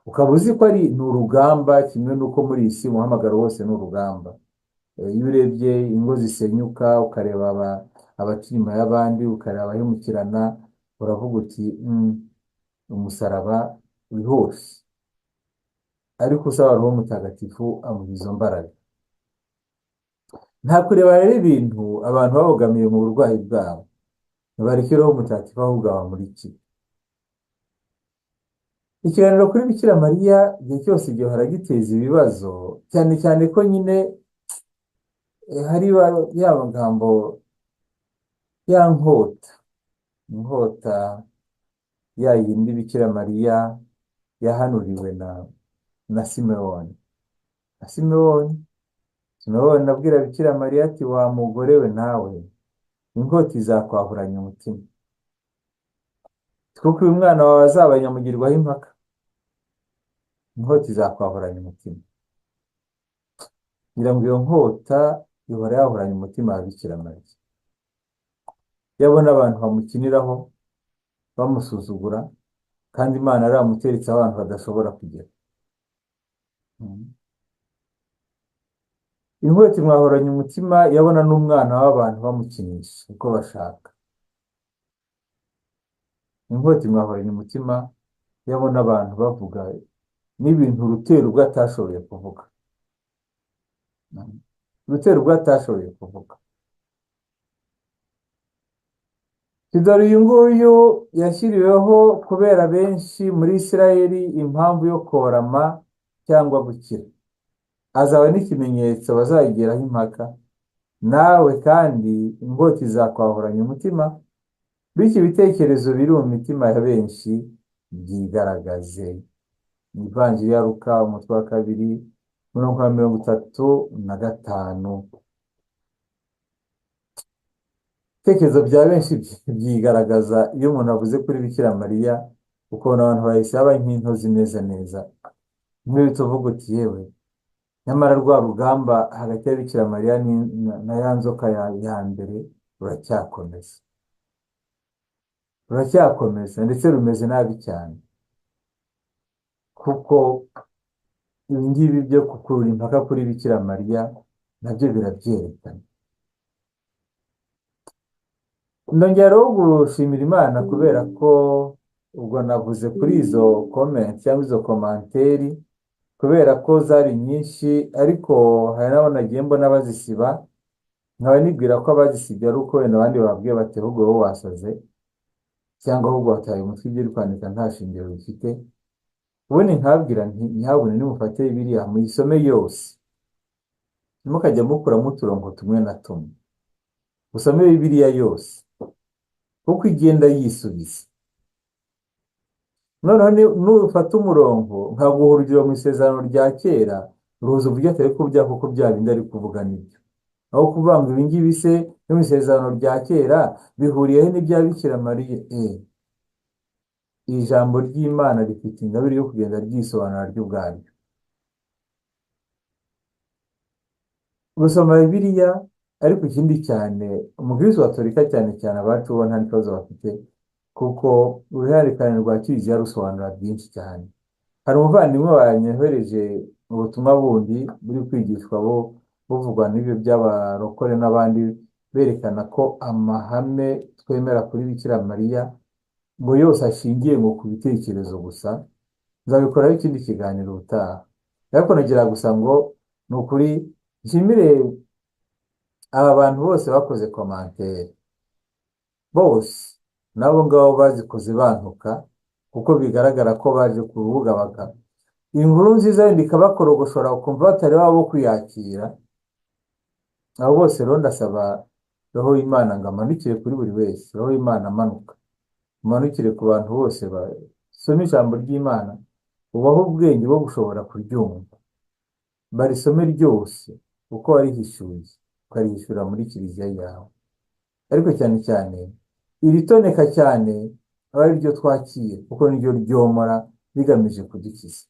Ukaba uzi ko ari ni urugamba, kimwe n'uko muri iyi si umuhamagaro wose ni urugamba. Iyo urebye ingo zisenyuka, ukareba abaca inyuma y'abandi, ukareba abahemukirana, uravuga uti umusaraba uri hose. Ariko usaba Roho Mutagatifu amuha izo mbaraga. Nta kureba rero ibintu abantu babogamiye mu burwayi bwabo, ntibareke Roho Mutagatifu ahubwo abamurikire. Ikiganiro kuri Bikira Mariya igihe cyose gihora giteza ibibazo, cyane cyane ko nyine hari ya magambo ya nkota, inkota ya yindi Bikira Mariya yahanuriwe na Simewoni. Na Simewoni abwira Bikira Mariya ati wa mugore we nawe, inkota izakwahuranya umutima, kuko uyu mwana wawe azaba nyamugirwaho impaka. Inkota izakwahuranya umutima. Ngira ngo iyo nkota ihora yahuranya umutima wa Bikira Mariya. Yabona abantu bamukiniraho, bamusuzugura, kandi Imana yaramuteretse abantu badashobora kugera. Inkota imwahoranye umutima, yabona n'umwana w'abantu bamukinisha uko bashaka. Inkota imwahoranye umutima, yabona abantu bavuga n'ibintu Rutero ubwo atashoboye kuvuga. Rutero ubwo atashoboye kuvuga. Dore uyu nguyu yashyiriweho kubera benshi muri Isirayeli impamvu yo korama cyangwa gukira. Azaba n'ikimenyetso bazageraho impaka. Nawe kandi inkota izakwahuranya umutima, bityo ibitekerezo biri mu mitima ya benshi byigaragaze. Ivanjiri ya Luka umutwe wa 2 umurongo wa 35. Ibitekerezo bya benshi byigaragaza iyo umuntu avuze kuri Bikira Mariya, ukabona abantu bahise baba nk'intozi neza neza. Nk'iyo tuvuga uti yewe, nyamara rwa rugamba hagati ya Bikira Mariya na ya nzoka ya mbere ruracyakomeza, ruracyakomeza ndetse rumeze nabi cyane. Kuko ibi ngibi byo gukurura impaka kuri Bikira Mariya nabyo birabyerekana. Ndongera rero gushimira Imana kubera ko ubwo navuze kuri izo comment cyangwa izo komanteri, kubera ko zari nyinshi, ariko hari n'abo nagiye mbona bazisiba, nkaba nibwira ko abazisibye ari uko wenda abandi bababwiye bati ahubwo wowe wasaze, cyangwa ahubwo wataye umutwe, ibyo uri kwandika nta shingiro bifite. Ubundi nkababwira nti ntihabone, nimufate Bibiliya muyisome yose, ntimukajya mukuramo uturongo tumwe na tumwe, usome Bibiliya yose kuko igenda yisubiza. Noneho nufata umurongo nkaguha urugero mu Isezerano rya Kera, ruza uvuge ati ariko bya koko bya bindi ari kuvuga nibyo, aho kuvuga ngo ibi ngibi se no mu Isezerano rya Kera bihuriye he n'ibya Bikira Mariya? Ijambo ry'Imana rifite ingabire yo kugenda ryisobanura ryo ubwaryo. Gusoma Bibiliya, ariko ikindi cyane umukristo gatolika, cyane cyane abacu bo nta n'ikibazo bafite, kuko uruhererekane rwa Kiliziya rusobanura byinshi cyane. Hari umuvandimwe wanyohereje ubutumwa bundi buri kwigishwa buvugwa n'ibyo by'abarokore n'abandi, berekana ko amahame twemera kuri Bikira Mariya ngo yose ashingiye ngo ku bitekerezo gusa. Nzabikoraho ikindi kiganiro ubutaha, ariko nagira gusa ngo ni ukuri nshimire aba bantu bose bakoze komantere, bose n'abo ngabo bazikoze bantuka, kuko bigaragara ko baje ku rubuga baka inkuru nziza wenda ikabakorogoshora ukumva batari babo kuyakira. Abo bose rero ndasaba Roho y'Imana ngo amanukire kuri buri wese. Roho y'Imana amanuka, umanukire ku bantu bose basoma ijambo ry'Imana, ubahe ubwenge bwo gushobora kuryumva, barisome ryose uko warihishuye, ukarihishura muri Kiliziya yawe. Ariko cyane cyane iritoneka cyane aba ari ryo twakira, kuko niryo ryomora rigamije kudukiza.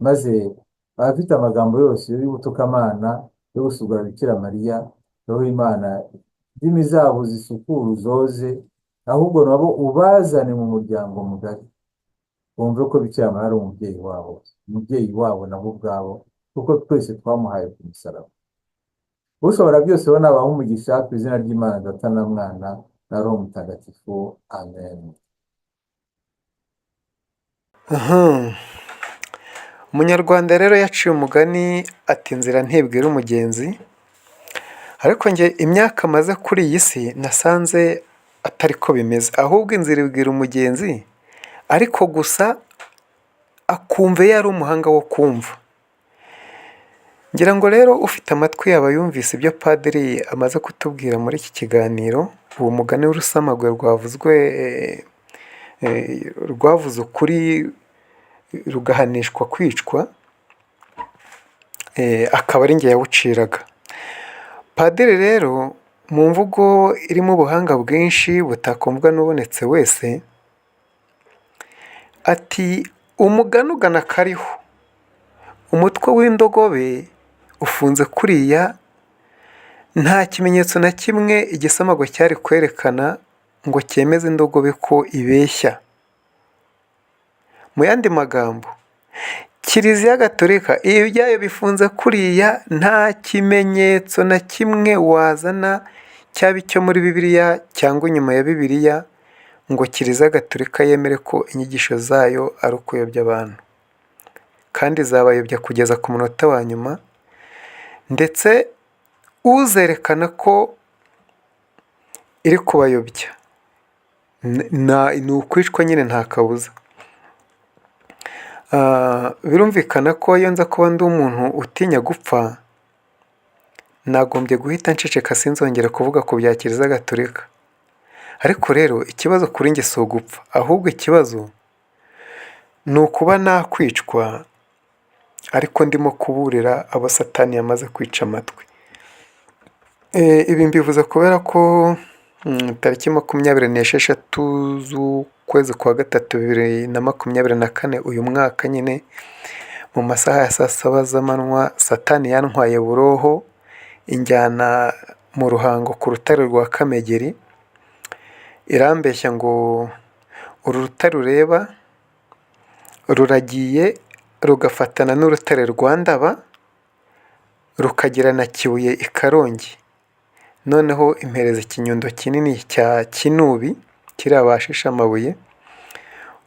Maze abafite amagambo yose y'ubutukamana yo gusugura Bikira Mariya, Roho y'Imana indimi zabo zisukure uzoze, ahubwo nabo ubazane mu muryango mugari, bumve ko Bikira Mariya ari umubyeyi wabo, umubyeyi wabo nabo ubwabo, kuko twese twamuhaye ku musaraba. Ushobora byose we nabaha umugisha ku izina ry'Imana Data na Mwana na Roho Mutagatifu. Amen. Umunyarwanda rero yaciye umugani ati inzira ntibwira umugenzi, ariko njye imyaka maze kuri iyi si nasanze atari ko bimeze, ahubwo inzira ibwira umugenzi ariko gusa akumva iyo ari umuhanga wo kumva. Ngira ngo rero ufite amatwi yaba yumvise ibyo padiri amaze kutubwira muri iki kiganiro, uwo mugani w'urusamagwe rwavuzwe, rwavuze ukuri rugahanishwa kwicwa, akaba ari njye yawuciraga. Padiri rero mu mvugo irimo ubuhanga bwinshi butakumvwa n'ubonetse wese, ati umugani ugana akariho, umutwe w'indogobe ufunze kuriya, nta kimenyetso na kimwe igisamagwe cyari kwerekana ngo cyemeze indogobe ko ibeshya. Mu yandi magambo, Kiliziya Gatolika ibyayo bifunze kuriya, nta kimenyetso na kimwe wazana cyaba icyo muri Bibiliya cyangwa inyuma ya Bibiliya ngo Kiliziya Gatolika yemere ko inyigisho zayo ari ukuyobya abantu, kandi izabayobya kugeza ku munota wa nyuma, ndetse uzerekana ko iri kubayobya ni ukwicwa nyine nta kabuza. Birumvikana ko iyo nza kuba ndi umuntu utinya gupfa, nagombye guhita nceceka sinzongera kuvuga ku bya Kiliziya Gatolika. Ariko rero ikibazo kuri njye si ugupfa, ahubwo ikibazo ni ukuba nakwicwa ariko ndimo kuburira abo Satani yamaze kwica amatwi. Ibi mbivuze kubera ko tariki 26 z'ukwezi kwa gatatu 2024 uyu mwaka nyine, mu masaha ya saa saba z'amanywa, Satani yantwaye buroho injyana mu Ruhango ku rutare rwa Kamegeri, irambeshya ngo uru rutare ureba Ruragiye rugafatana n'urutare rwa Ndaba, rukagera na Kibuye i Karongi. Noneho impereza ikinyundo kinini cya Kinubi, kiriya bashisha amabuye,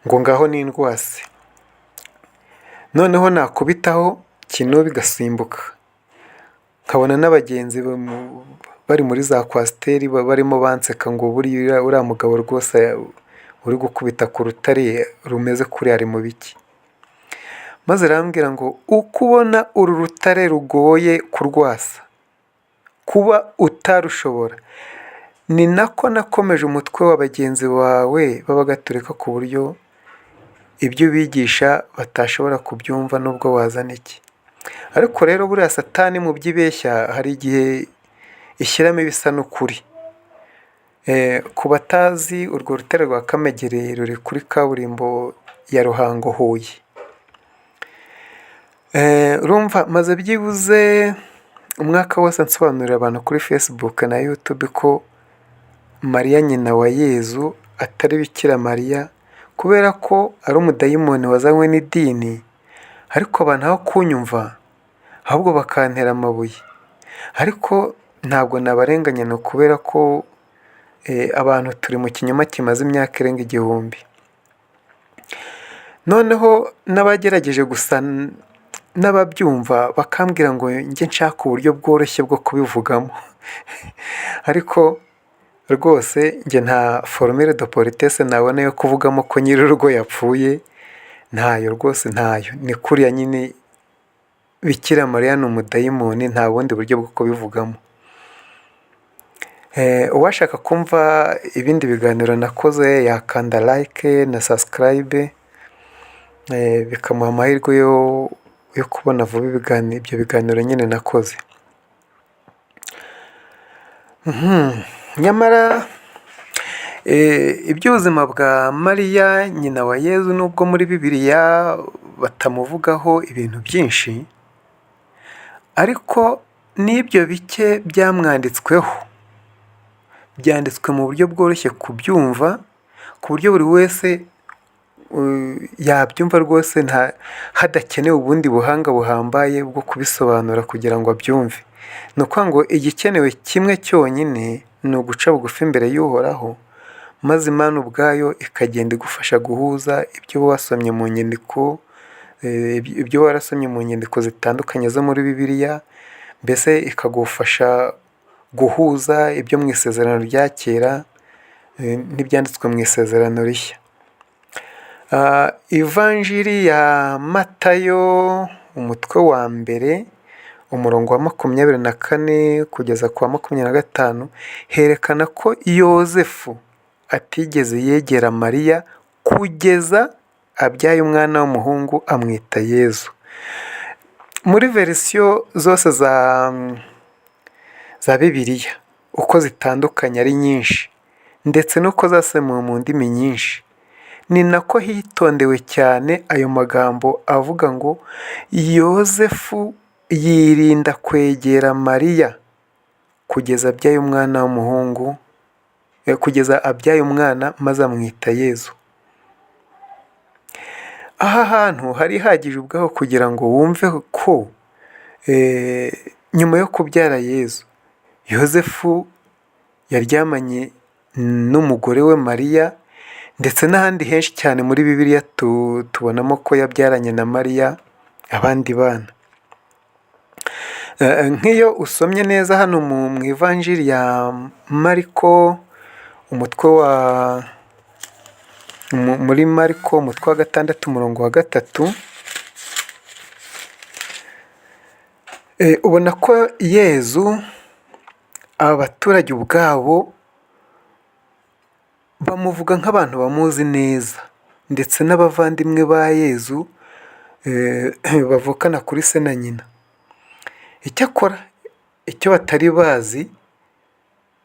ngo ngaho n'indwase. Noneho nakubitaho Kinubi igasimbuka. Nkabona n'abagenzi bari muri za kwasiteri barimo banseka ngo buriya uriya mugabo rwose uri gukubita ku rutare rumeze kuriya ari mu biki. Maze arambwira ngo uko ubona uru rutare rugoye kurwasa, kuba utarushobora, ni nako nakomeje umutwe wa bagenzi bawe b'abagatolika ku buryo ibyo ubigisha batashobora kubyumva nubwo wazana iki. Ariko rero buriya Satani mu byo ibeshya hari igihe ishyiramo ibisa n'ukuri. Ku batazi urwo rutare rwa Kamegeri ruri kuri kaburimbo ya Ruhango Huye. Urumva maze byibuze umwaka wose nsobanurira abantu kuri Facebook na YouTube ko Mariya nyina wa Yezu atari Bikira Mariya kubera ko ari umudayimoni wazanywe n'idini, ariko abantu aho kunyumva ahubwo bakantera amabuye. Ariko ntabwo nabarenganya ni ukubera ko abantu turi mu kinyoma kimaze imyaka irenga 1000. Noneho n'abagerageje gusa n'ababyumva bakambwira ngo njye nshaka uburyo bworoshye bwo kubivugamo. Ariko rwose njye nta formule de politesse nabona yo kuvugamo ko nyir'urugo yapfuye, ntayo rwose ntayo. Ni kuriya nyine Bikira Mariya ni umudayimoni nta bundi buryo bwo kubivugamo. Uwashaka kumva ibindi biganiro nakoze yakanda like na subscribe, bikamuha amahirwe yo kubona vuba ibyo biganiro nyine nakoze. Nyamara iby'ubuzima bwa Mariya nyina wa Yezu nubwo muri Bibiliya batamuvugaho ibintu byinshi, ariko n'ibyo bike byamwanditsweho byanditswe mu buryo bworoshye kubyumva, ku buryo buri wese yabyumva rwose hadakenewe ubundi buhanga buhambaye bwo kubisobanura kugira ngo abyumve. Ni ukuvuga ngo igikenewe kimwe cyonyine ni uguca bugufi imbere y'Uhoraho, maze Imana ubwayo ikagenda igufasha guhuza ibyo wasomye mu nyandiko, ibyo warasomye mu nyandiko zitandukanye zo muri Bibiliya, mbese ikagufasha guhuza ibyo mu isezerano rya kera n'ibyanditswe mu isezerano rishya. Ivanjiri ya Matayo umutwe wa mbere umurongo wa 24 kugeza ku wa 25 herekana ko Yozefu atigeze yegera Mariya kugeza abyaye umwana w'umuhungu amwita Yezu. Muri verisiyo zose za Bibiliya uko zitandukanye ari nyinshi ndetse n'uko zasemuwe mu ndimi nyinshi, ni nako hitondewe cyane ayo magambo avuga ngo Yozefu yirinda kwegera Mariya kugeza abyaye umwana w'umuhungu, kugeza abyaye umwana maze amwita Yezu. Aha hantu hari hagije ubwaho kugira ngo wumve ko nyuma yo kubyara Yezu, Yozefu yaryamanye n'umugore we Mariya, ndetse n'ahandi henshi cyane muri Bibiliya tubonamo ko yabyaranye na Mariya abandi bana. Nk'iyo usomye neza hano mu ivanjiri ya Mariko umutwe wa muri Mariko umutwe wa 6 umurongo wa 3, ubona ko Yezu aba baturage ubwabo bamuvuga nk'abantu bamuzi neza, ndetse n'abavandimwe ba Yezu bavukana kuri se na nyina. Icyakora icyo batari bazi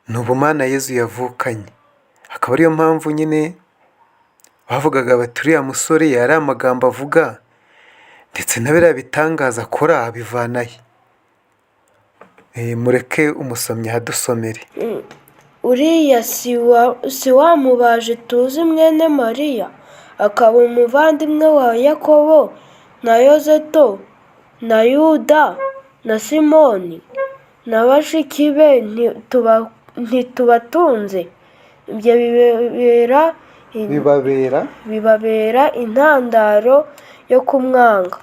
ni ubumana Yezu yavukanye, akaba ariyo mpamvu nyine bavugaga bati uriya musore yari amagambo avuga ndetse na biriya bitangaza akora abivana he? Mureke umusomyi ahadusomere. Uriya si wa mubaji tuzi mwene Mariya? akaba umuvandimwe wa Yakobo na Yozeto na Yuda na Simoni? Na bashiki be ntitubatunze? Ibyo bibabera bibabera intandaro yo kumwanga.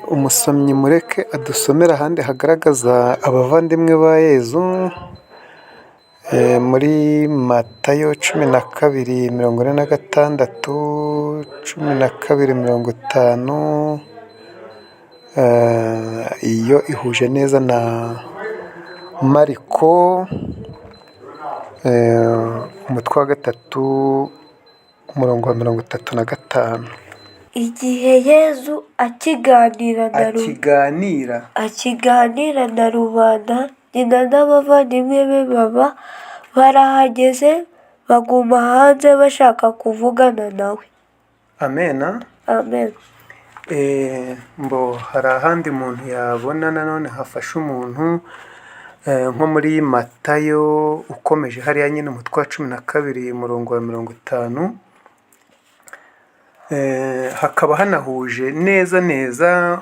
Umusomyi mureke adusomere ahandi hagaragaza abavandimwe ba Yezu, muri Matayo 12:46, 12:50, iyo ihuje neza na Mariko, umutwe wa 3, umurongo wa 35. Igihe Yezu akiganira na Akiganira akiganira na rubanda, nyina n'abavandimwe be baba barahageze, baguma hanze bashaka kuvugana nawe. Amena. Amen. Mbo hari ahandi umuntu yabona nanone hafasha umuntu, nko muri Matayo ukomeje hariya nyine umutwe wa 12 umurongo wa 50, hakaba hanahuje neza neza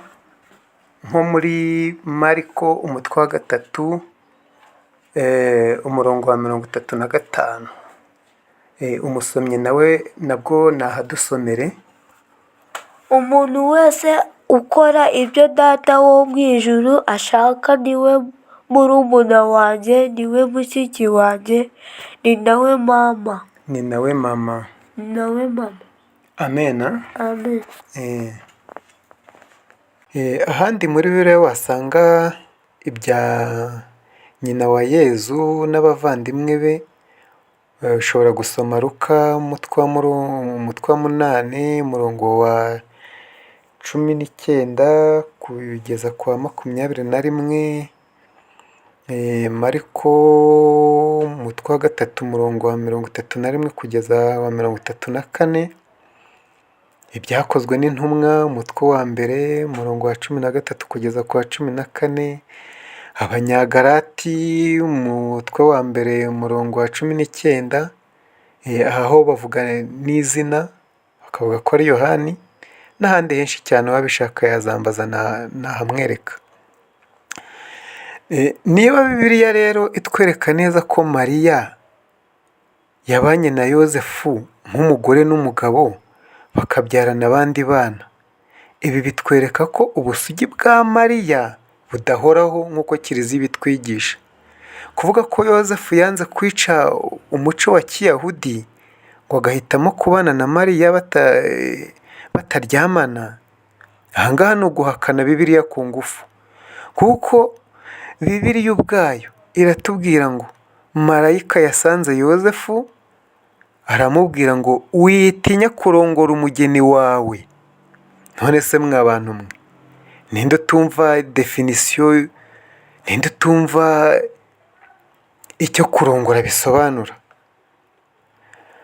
nko muri Mariko umutwe wa 3, umurongo wa 35. Umusomyi nawe nabwo nahadusomere. Umuntu wese ukora ibyo Data wo mu ijuru ashaka niwe murumuna wanjye, niwe mushiki wanjye, ni nawe mama. Ni nawe mama. Ni nawe mama. Amena. Amen. Ahandi muri Bibiliya wasanga ibya nyina wa Yezu n'abavandimwe be, ushobora gusoma Luka umutwe wa 8 umurongo wa 19 kugeza ku wa 21, Mariko umutwe wa 3 umurongo wa 31 kugeza wa 34, Ibyakozwe n'intumwa umutwe wa 1 umurongo wa 13 kugeza ku wa 14, Abanyagalati umutwe wa 1 umurongo wa 19, aha ho bavuga n'izina bakavuga ko ari Yohani, n'ahandi henshi cyane uwabishaka yazambaza nahamwereka. Niba Bibiliya rero itwereka neza ko Mariya yabanye na Yozefu nk'umugore n'umugabo bakabyarana abandi bana, ibi bitwereka ko ubusugi bwa Mariya budahoraho nk'uko Kiliziya ibitwigisha. Kuvuga ko Yozefu yanze kwica umuco wa Kiyahudi ngo agahitamo kubana na Mariya bataryamana, aha ngaha ni uguhakana Bibiliya ku ngufu, kuko Bibiliya ubwayo iratubwira ngo marayika yasanze Yozefu aramubwira ngo witinya kurongora umugeni wawe. None se mwa bantu mwe, ninde utumva définition, ninde utumva icyo kurongora bisobanura?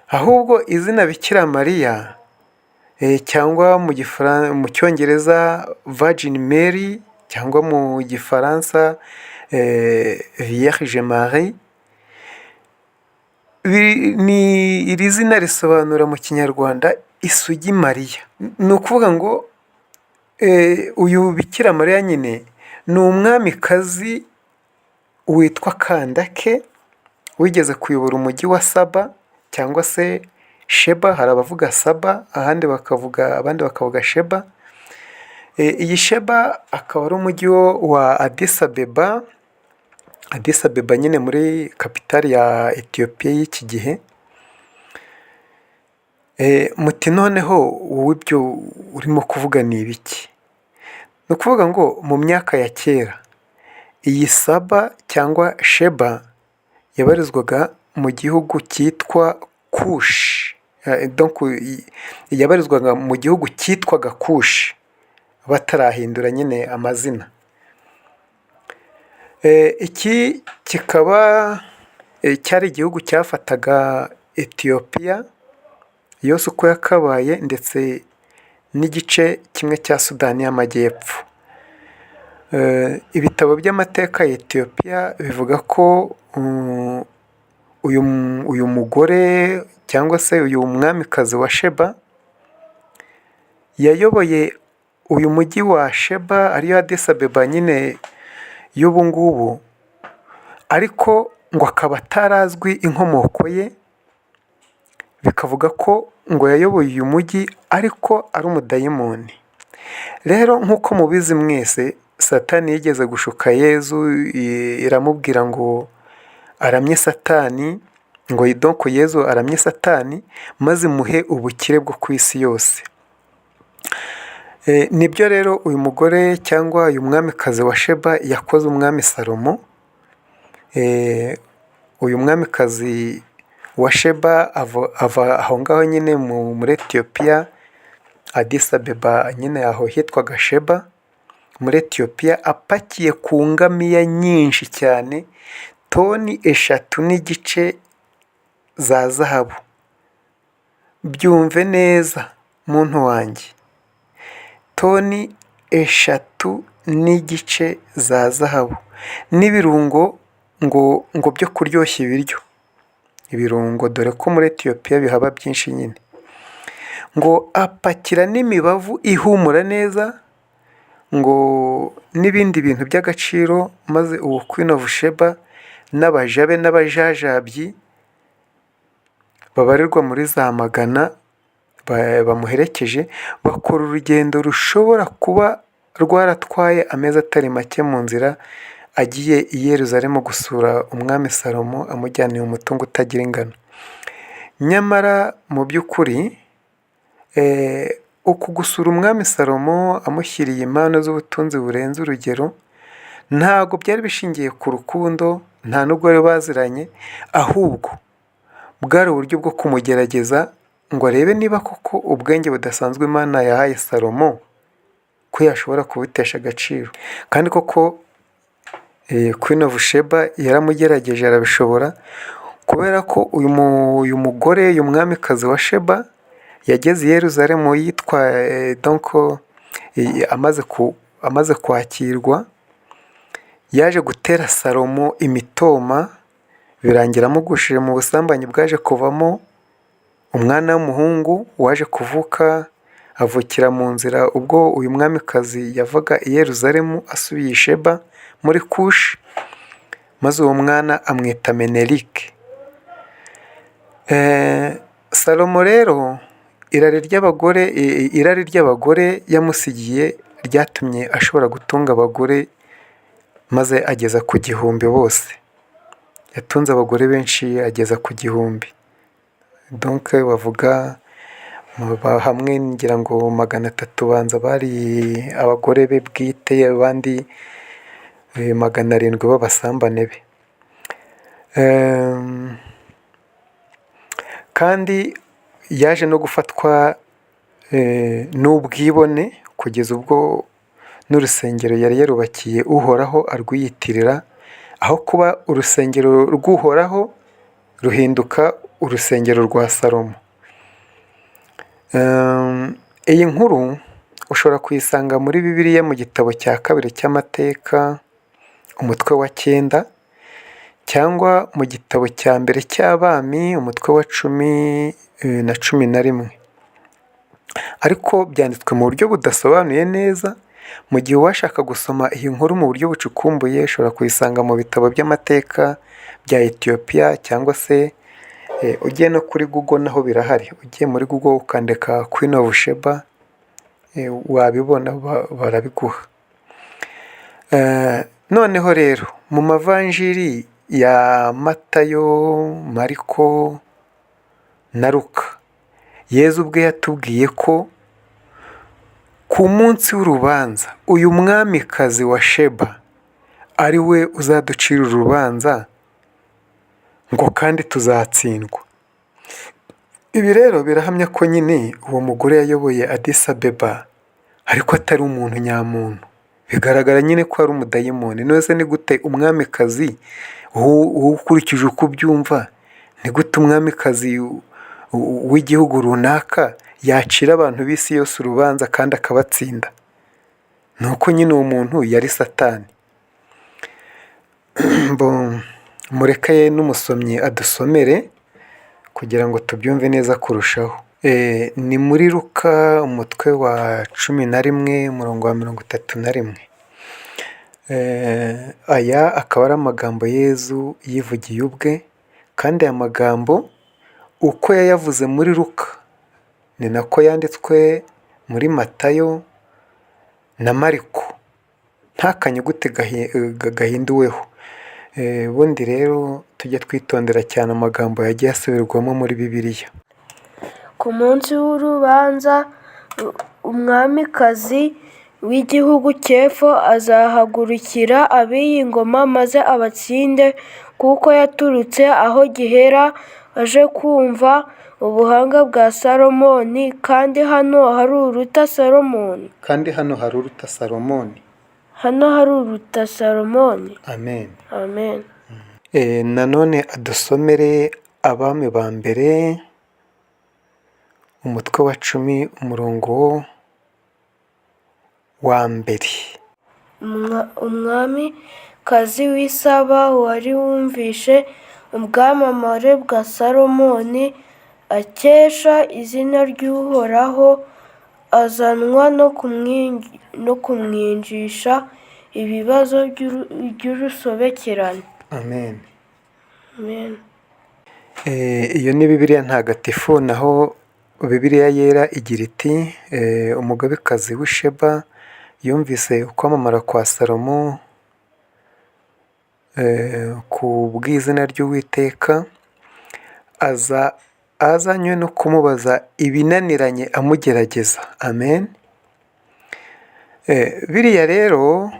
Ahubwo izina Bikira Mariya, cyangwa mu Cyongereza Virgin Mary, cyangwa mu Gifaransa Vierge Marie, ni iri zina risobanura mu Kinyarwanda isugi Mariya. Ni ukuvuga ngo uyu Bikira Mariya nyine ni umwamikazi witwa Kandake wigeze kuyobora umujyi wa Saba cyangwa se Sheba, hari abavuga Saba ahandi bakavuga abandi bakavuga Sheba. Iyi Sheba akaba ari umujyi wa Addis Abeba, Addis Abeba nyine muri capitale ya Etiyopiya y'iki gihe. Muti noneho wowe ibyo urimo kuvuga ni ibiki? Ni ukuvuga ngo mu myaka ya kera iyi Saba cyangwa Sheba yabarizwaga mu gihugu cyitwa Kushi, yabarizwaga mu gihugu cyitwaga Kushi batarahindura nyine amazina. Iki kikaba cyari igihugu cyafataga Etiyopiya yose uko yakabaye ndetse n'igice kimwe cya Sudani y'Amajyepfo. Ibitabo by'amateka ya Etiyopiya bivuga ko uyu mugore cyangwa se uyu mwamikazi wa Sheba yayoboye uyu mujyi wa Sheba ariyo Addis Abeba nyine y'ubu ngubu, ariko ngo akaba atarazwi inkomoko ye, bikavuga ko ngo yayoboye uyu mujyi ariko ari umudayimoni. Rero nk'uko mubizi mwese, Satani yigeze gushuka Yezu, iramubwira ngo aramye Satani, ngo donc Yezu aramye Satani, maze imuhe ubukire bwo ku isi yose. Nibyo rero uyu mugore cyangwa uyu mwamikazi wa Sheba yakoze umwami Salomo. Uyu mwamikazi wa Sheba ava aho ngaho nyine muri Etiyopiya, Addis Abeba nyine aho hitwaga Sheba muri Etiyopiya, apakiye ku ngamiya nyinshi cyane, toni 3.5 za zahabu. Byumve neza muntu wanjye, toni 3.5 za zahabu n'ibirungo ngo byo kuryoshya ibiryo, ibirungo dore ko muri Etiyopiya bihaba byinshi nyine, ngo apakira n'imibavu ihumura neza, ngo n'ibindi bintu by'agaciro, maze uwo Queen of Sheba n'abaja be n'abajajabyi babarirwa muri za magana bamuherekeje, bakora urugendo rushobora kuba rwaratwaye amezi atari make mu nzira agiye i Yeruzalemu gusura umwami Salomo amujyaniye umutungo utagira ingano. Nyamara mu by'ukuri uku gusura umwami Salomo amushyiriye impano z'ubutunzi burenze urugero, ntabwo byari bishingiye ku rukundo, nta nubwo bari baziranye, ahubwo bwari uburyo bwo kumugerageza ngo arebe niba koko ubwenge budasanzwe Imana yahaye Salomo ko yashobora kubutesha agaciro. Kandi koko Queen of Sheba yaramugerageje arabishobora, kubera ko uyu mugore, uyu mwamikazi wa Sheba yageze i Yeruzalemu yitwa donc amaze kwakirwa, yaje gutera Salomo imitoma, birangira amugushije mu busambanyi bwaje kuvamo umwana w'umuhungu waje kuvuka, avukira mu nzira ubwo uyu mwamikazi yavaga i Yeruzalemu asubiye i Sheba muri Kushi, maze uwo mwana amwita Menerike. Salomo rero irari ry'abagore yamusigiye ryatumye ashobora gutunga abagore maze ageza ku 1000 bose. Yatunze abagore benshi ageza ku 1000. Donc bavuga hamwe ngira ngo 300 banza bari abagore be bwite, abandi 700 b'abasambane be. Kandi yaje no gufatwa n'ubwibone kugeza ubwo n'urusengero yari yarubakiye Uhoraho arwiyitirira, aho kuba urusengero rw'Uhoraho ruhinduka urusengero rwa Salomo. Iyi nkuru ushobora kuyisanga muri Bibiliya mu gitabo cya kabiri cy'amateka umutwe wa 9, cyangwa mu gitabo cya mbere cy'Abami umutwe wa 10 na 11. Ariko byanditswe mu buryo budasobanuye neza, mu gihe uwashaka gusoma iyi nkuru mu buryo bucukumbuye ushobora kuyisanga mu bitabo by'amateka bya Etiyopiya, cyangwa se ugiye no kuri Google naho birahari. Ugiye muri Google ukandika Queen of Sheba wabibona, barabiguha. Noneho rero mu mavanjiri ya Matayo, Mariko na Luka, Yezu ubwe yatubwiye ko ku munsi w'urubanza uyu mwamikazi wa Sheba ari we uzaducira urubanza, ngo kandi tuzatsindwa. Ibi rero birahamya ko nyine uwo mugore yayoboye Addis Abeba ariko atari umuntu nyamuntu. Bigaragara nyine ko ari umudayimoni. None se ni gute umwamikazi, wowe ukurikije uko ubyumva, ni gute umwamikazi w'igihugu runaka yacira abantu b'isi yose urubanza kandi akabatsinda? Ni uko nyine uwo muntu yari Satani. Mureke n'umusomyi adusomere Kugira ngo tubyumve neza kurushaho. Ni muri Luka umutwe wa 11 umurongo wa 31. Aya akaba ari amagambo Yezu yivugiye ubwe, kandi aya magambo uko yayavuze muri Luka ni nako yanditswe muri Matayo na Mariko, nta kanyuguti gahinduweho. Ubundi rero tujye twitondera cyane amagambo yagiye asubirwamo muri Bibiliya. Ku munsi w'urubanza, umwamikazi w'igihugu cy'epfo azahagurukira ab'iyi ngoma maze abatsinde, kuko yaturutse aho gihera aje kumva ubuhanga bwa Salomoni, kandi hano hari uruta Salomoni. Kandi hano hari uruta Salomoni. Hano hari uruta Salomoni. Amen. Amen. Nanone adusomere Abami ba mbere umutwe wa 10 umurongo wa mbere. Umwamikazi w'i Saba wari wumvishe ubwamamare bwa Salomoni akesha izina ry'Uhoraho, azanwa no kumwinjisha ibibazo by'urusobekerane. Amen. Amen. Iyo ni Bibiliya ntagatifu, naho Bibiliya yera igira iti umugabekazi w'i Sheba yumvise ukwamamara kwa Salomo ku bw'izina ry'Uwiteka, aza azanywe no kumubaza ibinaniranye amugerageza. Amen. Biriya rero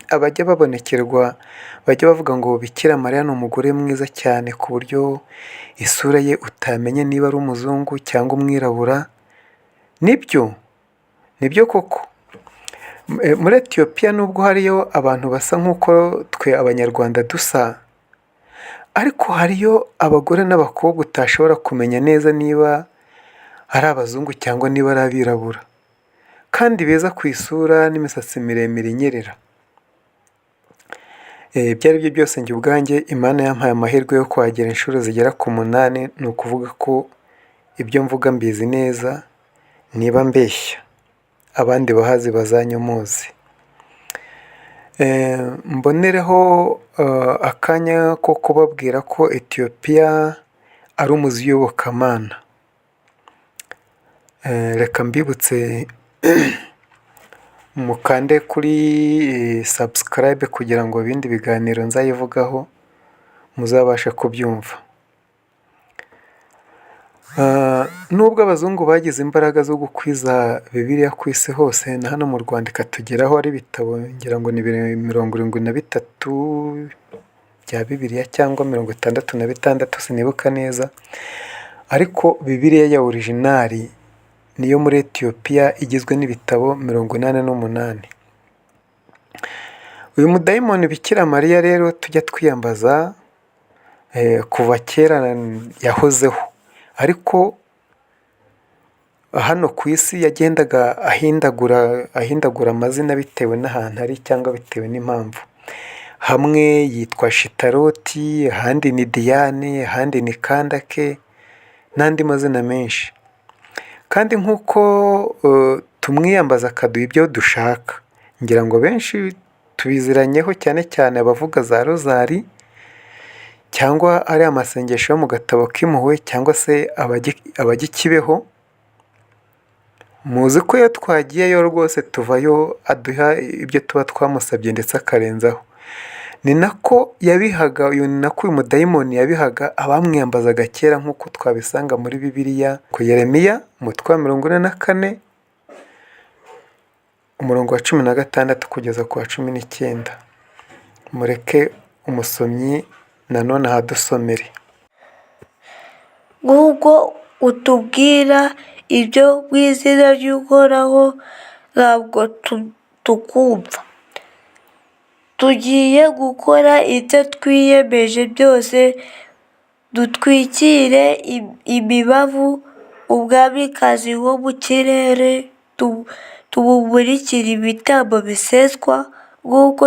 abajya babonekerwa bajya bavuga ngo Bikira Mariya ni umugore mwiza cyane ku buryo isura ye utamenya niba ari umuzungu cyangwa umwirabura, nibyo, nibyo koko. Muri Etiyopiya nubwo hariyo abantu basa nk'uko twe Abanyarwanda dusa, ariko hariyo abagore n'abakobwa utashobora kumenya neza niba ari abazungu cyangwa niba ari abirabura, kandi beza ku isura n'imisatsi miremire inyerera. Ibyo ari byo byose njye ubwanjye Imana yampaye amahirwe yo kuhagera inshuro zigera ku 8, ni ukuvuga ko ibyo mvuga mbizi neza, niba mbeshya abandi bahazi bazanyomoze. Mbonereho akanya ko kubabwira ko Etiyopiya ari umuzi w'iyobokamana. Reka mbibutse mukande kuri subscribe kugira ngo ibindi biganiro nzayivugaho muzabashe kubyumva. Nubwo abazungu bagize imbaraga zo gukwiza Bibiliya ku isi hose na hano mu Rwanda ikatugeraho ari ibitabo ngira ngo ni 73 bya Bibiliya cyangwa 66 sinibuka neza, ariko Bibiliya ya original niyo muri Etiyopiya igizwe n'ibitabo 88. Uyu mudayimoni Bikira Mariya rero tujya twiyambaza kuva kera yahozeho, ariko hano ku isi yagendaga ahindagura amazina bitewe n'ahantu ari cyangwa bitewe n'impamvu. Hamwe yitwa Shitaroti, ahandi ni Diyane, ahandi ni Kandake n'andi mazina menshi. Kandi nk'uko tumwiyambaza akaduha ibyo dushaka, ngira ngo benshi tubiziranyeho cyane cyane abavuga za rozari cyangwa ari amasengesho yo mu gatabo k'impuhwe cyangwa se abajya i Kibeho, muzi ko iyo twagiyeyo rwose tuvayo aduha ibyo tuba twamusabye ndetse akarenzaho. Ni nako yabihaga, ni nako uyu mudayimoni yabihaga abamwiyambazaga kera nk'uko twabisanga muri Bibiliya ku Yeremiya umutwe wa 44 umurongo wa 16 kugeza ku wa 19. Mureke umusomyi nanone ahadusomere. Nk'uko utubwira ibyo mu izina ry'Uhoraho ntabwo tukumva. Tugiye gukora ibyo twiyemeje byose, dutwikire imibavu umwamikazi wo mu kirere, tumumurikire ibitambo biseswa nk'uko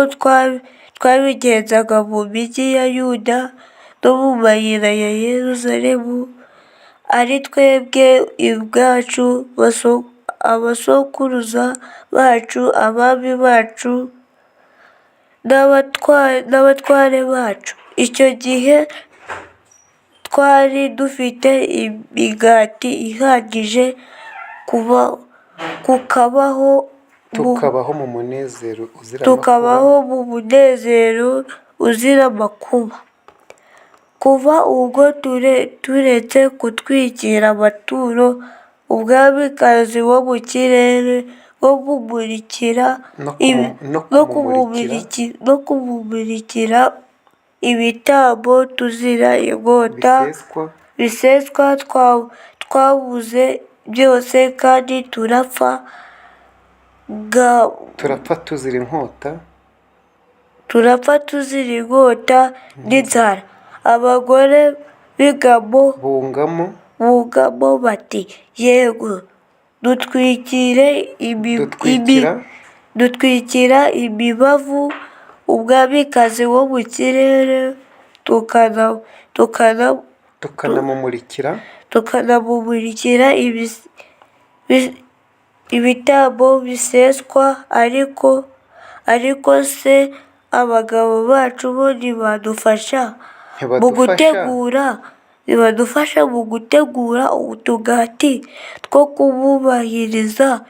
twabigenzaga mu mijyi ya Yuda no mu mayira ya Yeruzalemu, ari twebwe ubwacu, abasokuruza bacu, abami bacu n'abatware bacu. Icyo gihe twari dufite imigati ihagije, kukabaho Tukabaho mu munezero uzira amakuba. Tukabaho mu munezero uzira amakuba. Kuva ubwo turetse gutwikira amaturo umwamikazi wo mu kirere no No kumumurikira no kumumurikira ibitambo tuzira inkota biseswa biseswa, twabuze byose kandi turapfa Turapfa tuzira inkota. Turapfa tuzira inkota n'inzara. Abagore b'ingamo Bungamo bungamo bati: "Yego, dutwikire Dutwikira dutwikira imibavu umwamikazi wo mu kirere, Tukanamumurikira tukanamumurikira ibitambo biseswa. Ariko se abagabo bacu bo ntibadufasha mu Ntibadufasha gutegura, ntibadufasha mu gutegura utugati two kumwubahiriza,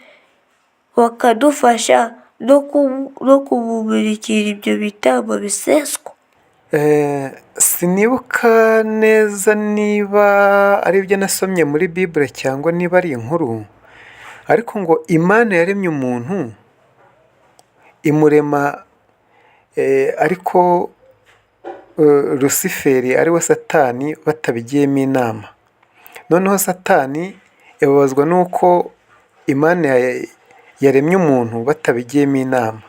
bakadufasha no kumumurikira ibyo bitambo biseswa?" Sinibuka neza niba ari ibyo nasomye muri Bible cyangwa niba ari inkuru, ariko ngo Imana yaremye umuntu imurema ariko Rusiferi ari we Satani batabigiyemo inama. Noneho Satani yababazwa n'uko Imana yaremye umuntu batabigiyemo inama.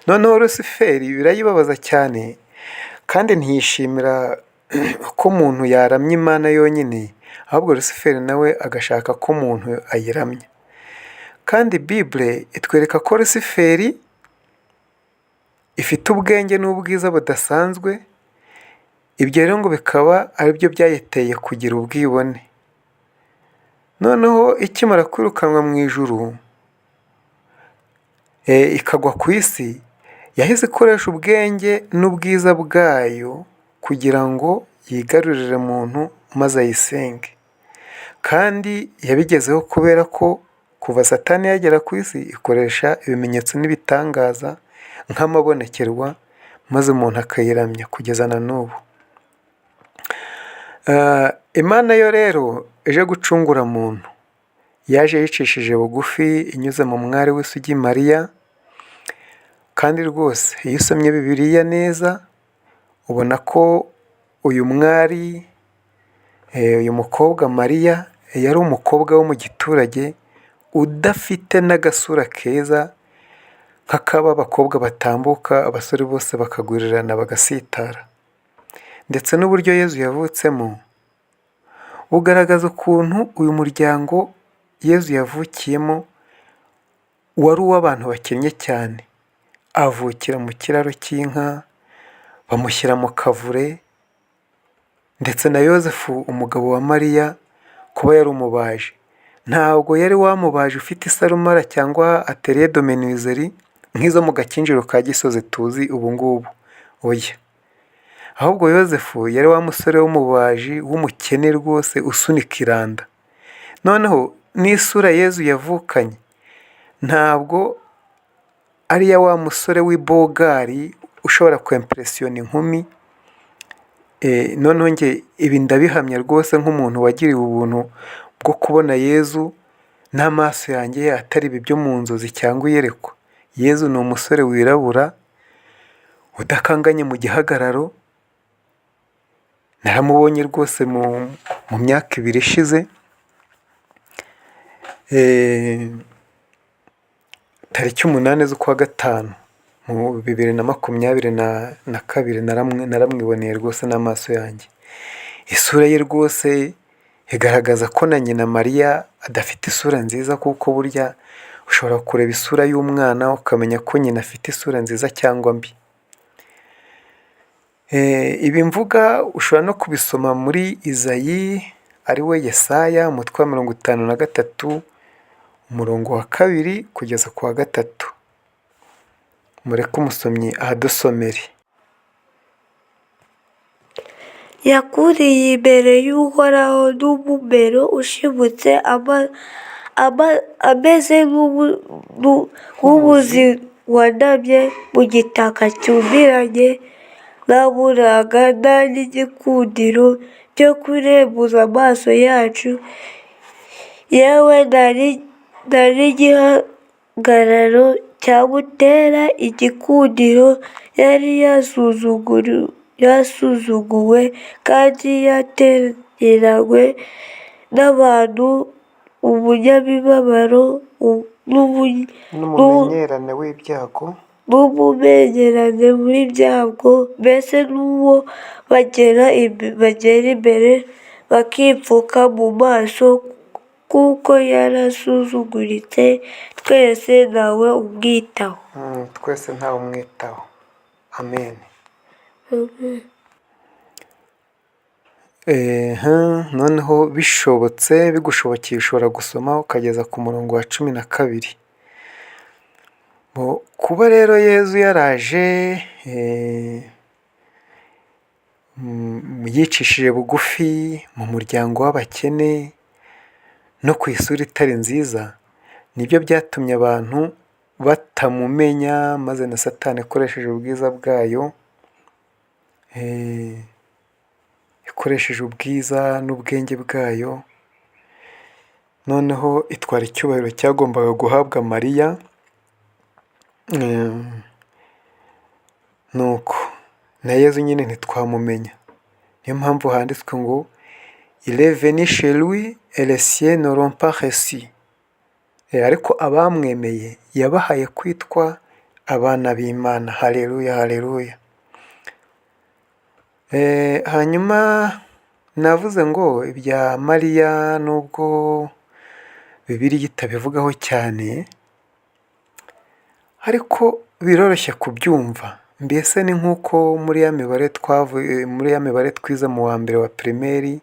Noneho Rusiferi birayibabaza cyane kandi ntiyishimira ko umuntu yaramya Imana yonyine, ahubwo Rusiferi nawe agashaka ko umuntu ayiramya. Kandi Bible itwereka ko Rusiferi ifite ubwenge n'ubwiza budasanzwe, ibyo rero ngo bikaba aribyo byayiteye kugira ubwibone. Noneho ikimara kwirukanwa mu ijuru ikagwa ku isi, yahise ikoresha ubwenge n'ubwiza bwayo kugira ngo yigarurire muntu maze ayisenge. Kandi yabigezeho kubera ko kuva Satani yagera ku isi ikoresha ibimenyetso n'ibitangaza nk'amabonekerwa, maze umuntu akayiramya kugeza na n'ubu. Imana yo rero ije gucungura muntu, yaje yicishije bugufi inyuze mu mwari w'isugi Mariya, kandi rwose iyo usomye Bibiliya neza ubona ko uyu mwari, uyu mukobwa Mariya yari umukobwa wo mu giturage udafite n'agasura keza nk'ak'aba bakobwa batambuka abasore bose bakagurirana bagasitara. Ndetse n'uburyo Yezu yavutsemo bugaragaza ukuntu uyu muryango Yezu yavukiyemo wari uw'abantu bakennye cyane. Avukira mu kiraro cy'inka, bamushyira mu kavure, ndetse na Yozefu umugabo wa Mariya kuba yari umubaji. Ntabwo yari wa mubaji ufite isarumara cyangwa atelier de menuiserie nk'izo mu Gakinjiro ka Gisozi tuzi ubu ngubu, oya. Ahubwo Yozefu yari wa musore w'umubaji w'umukene rwose usunika iranda. Noneho n'isura Yezu yavukanye ntabwo ari iya wa musore w'ibogari ushobora kwempresiyona inkumi. Noneho njye ibi ndabihamya rwose nk'umuntu wagiriwe ubuntu bwo kubona Yezu n'amaso yanjye atari ibi byo mu nzozi cyangwa iyerekwa. Yezu ni umusore wirabura udakanganye mu gihagararo, naramubonye rwose mu myaka 2 ishize, tariki 8 z'ukwa gatanu mu 2022 naramwiboneye rwose n'amaso yanjye. Isura ye rwose igaragaza ko na nyina Mariya adafite isura nziza, kuko burya ushobora kureba isura y'umwana ukamenya ko nyina afite isura nziza cyangwa mbi. Ibi mvuga ushobora no kubisoma muri Izayi, ari we Yesaya, umutwe wa 53, umurongo wa 2 kugeza ku wa 3. Mureke umusomyi ahadusomere. Yakuriye imbere y'Uhoraho n'umumero ushibutse, ameze nk'umuzi wanamye mu gitaka cyumiranye, nta buranga nta n'igikundiro byo kurembuza amaso yacu, yewe nta n'igihagararo cyamutera igikundiro, yari yasuzuguwe kandi yatereranywe n'abantu, umunyamibabaro n'umumenyerane w'ibyago, n'umumenyerane w'ibyago, mbese n'uwo bagera imbere bakipfuka mu maso, kuko yarasuzuguritse, twese ntawe umwitaho. Twese ntawe umwitaho. Amen. Noneho bishobotse, bigushobokeye ushobora gusoma ukageza ku murongo wa 12. Kuba rero Yezu yaraje yicishije bugufi mu muryango w'abakene no ku isura itari nziza, nibyo byatumye abantu batamumenya, maze na Satani ikoresheje ubwiza bwayo, ikoresheje ubwiza n'ubwenge bwayo, noneho itwara icyubahiro cyagombaga guhabwa Mariya, nuko na Yezu nyine ntitwamumenya. Niyo mpamvu handitswe ngo il est venu chez lui et les siens ne l'ont pas reçu. Ariko abamwemeye yabahaye kwitwa abana b'Imana. Haleluya, haleluya. Hanyuma navuze ngo ibya Mariya nubwo Bibiliya itabivugaho cyane, ariko biroroshye kubyumva. Mbese ni nk'uko muri ya mibare twavuye, muri ya mibare twize mu wa mbere wa primaire,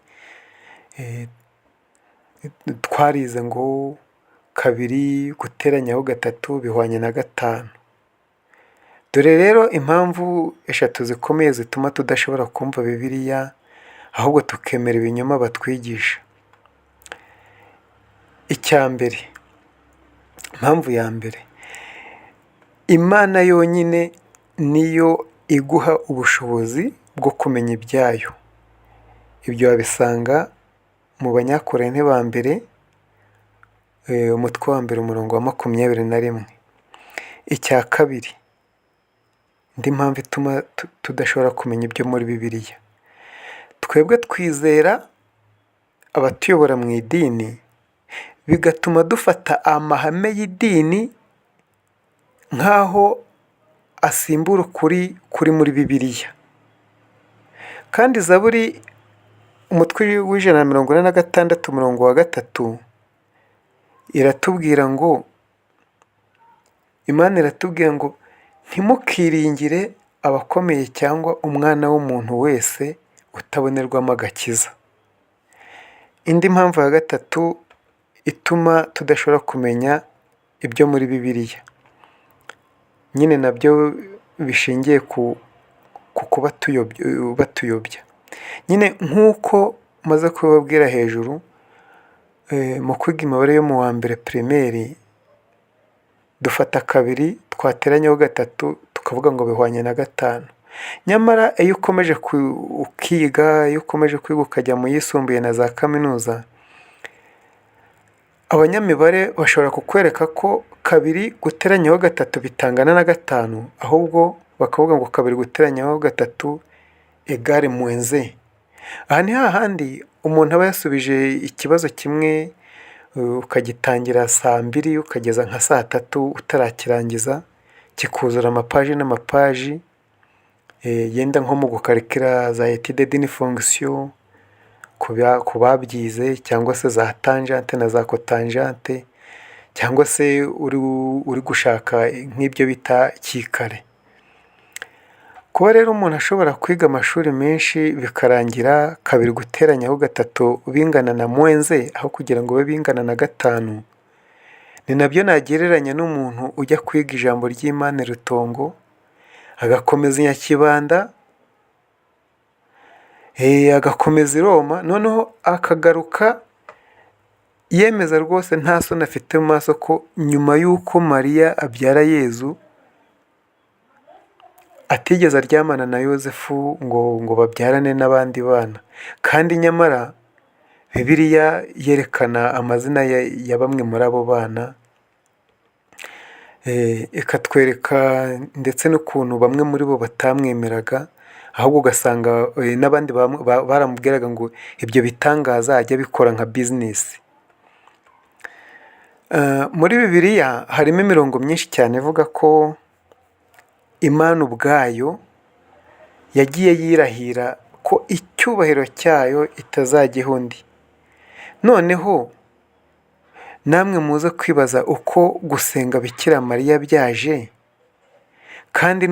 twarize ngo 2 guteranyaho 3 bihwanye na 5. Dore rero impamvu 3 zikomeye zituma tudashobora kumva Bibiliya, ahubwo tukemera ibinyoma batwigisha. Icya mbere, impamvu ya mbere, Imana yonyine niyo iguha ubushobozi bwo kumenya ibyayo. Ibyo wabisanga mu Banyakorinthe ba mbere, umutwe wa 1 umurongo wa 21. Icya kabiri, indi mpamvu ituma tudashobora kumenya ibyo muri Bibiliya, twebwe twizera abatuyobora mu idini, bigatuma dufata amahame y'idini nk'aho asimbura ukuri kuri muri Bibiliya. Kandi Zaburi umutwe wa 146 umurongo wa 3 iratubwira ngo, Imana iratubwira ngo ntimukiringire abakomeye cyangwa umwana w'umuntu wese utabonerwamo agakiza. Indi mpamvu ya 3 ituma tudashobora kumenya ibyo muri Bibiliya, nyine nabyo bishingiye ku kuba batuyobya. Nyine nk'uko maze kubabwira hejuru, mu kwiga imibare yo mu wa mbere primaire, dufata 2 twateranyaho 3 tukavuga ngo bihwanye na 5. Nyamara iyo ukomeje ukiga, iyo ukomeje kwiga ukajya mu yisumbuye na za kaminuza, abanyamibare bashobora kukwereka ko 2 guteranyaho 3 bitangana na 5, ahubwo bakavuga ngo 2 guteranyaho 3 égale moins un. Aha ni hahandi umuntu aba yasubije ikibazo kimwe, ukagitangira saa 2 ukageza nka saa 3 utarakirangiza, kikuzura amapaji n'amapaji, yenda nko mu gukarikira za étude d'une fonction ku babyize, cyangwa se za tangente na za cotangente, cyangwa se uri gushaka nk'ibyo bita kikare. Kuba rero umuntu ashobora kwiga amashuri menshi bikarangira kabiri guteranyaho gatatu bingana na mwenze aho kugira ngo bibe bingana na gatanu, ni nabyo nagereranya n'umuntu ujya kwiga ijambo ry'Imana i Rutongo, agakomeza i Nyakibanda, agakomeza i Roma, noneho akagaruka yemeza rwose nta soni afite mu maso ko nyuma y'uko Mariya abyara Yezu, atigeze aryamana na Yozefu ngo babyarane n'abandi bana, kandi nyamara Bibiliya yerekana amazina ya bamwe muri abo bana, ikatwereka ndetse n'ukuntu bamwe muri bo batamwemeraga, ahubwo ugasanga n'abandi baramubwiraga ngo ibyo bitangaza ajye abikora nka bizinesi. Muri Bibiliya harimo imirongo myinshi cyane ivuga ko Imana ubwayo yagiye yirahira ko icyubahiro cyayo itazagiha undi. Noneho namwe muze kwibaza uko gusenga Bikira Mariya byaje, kandi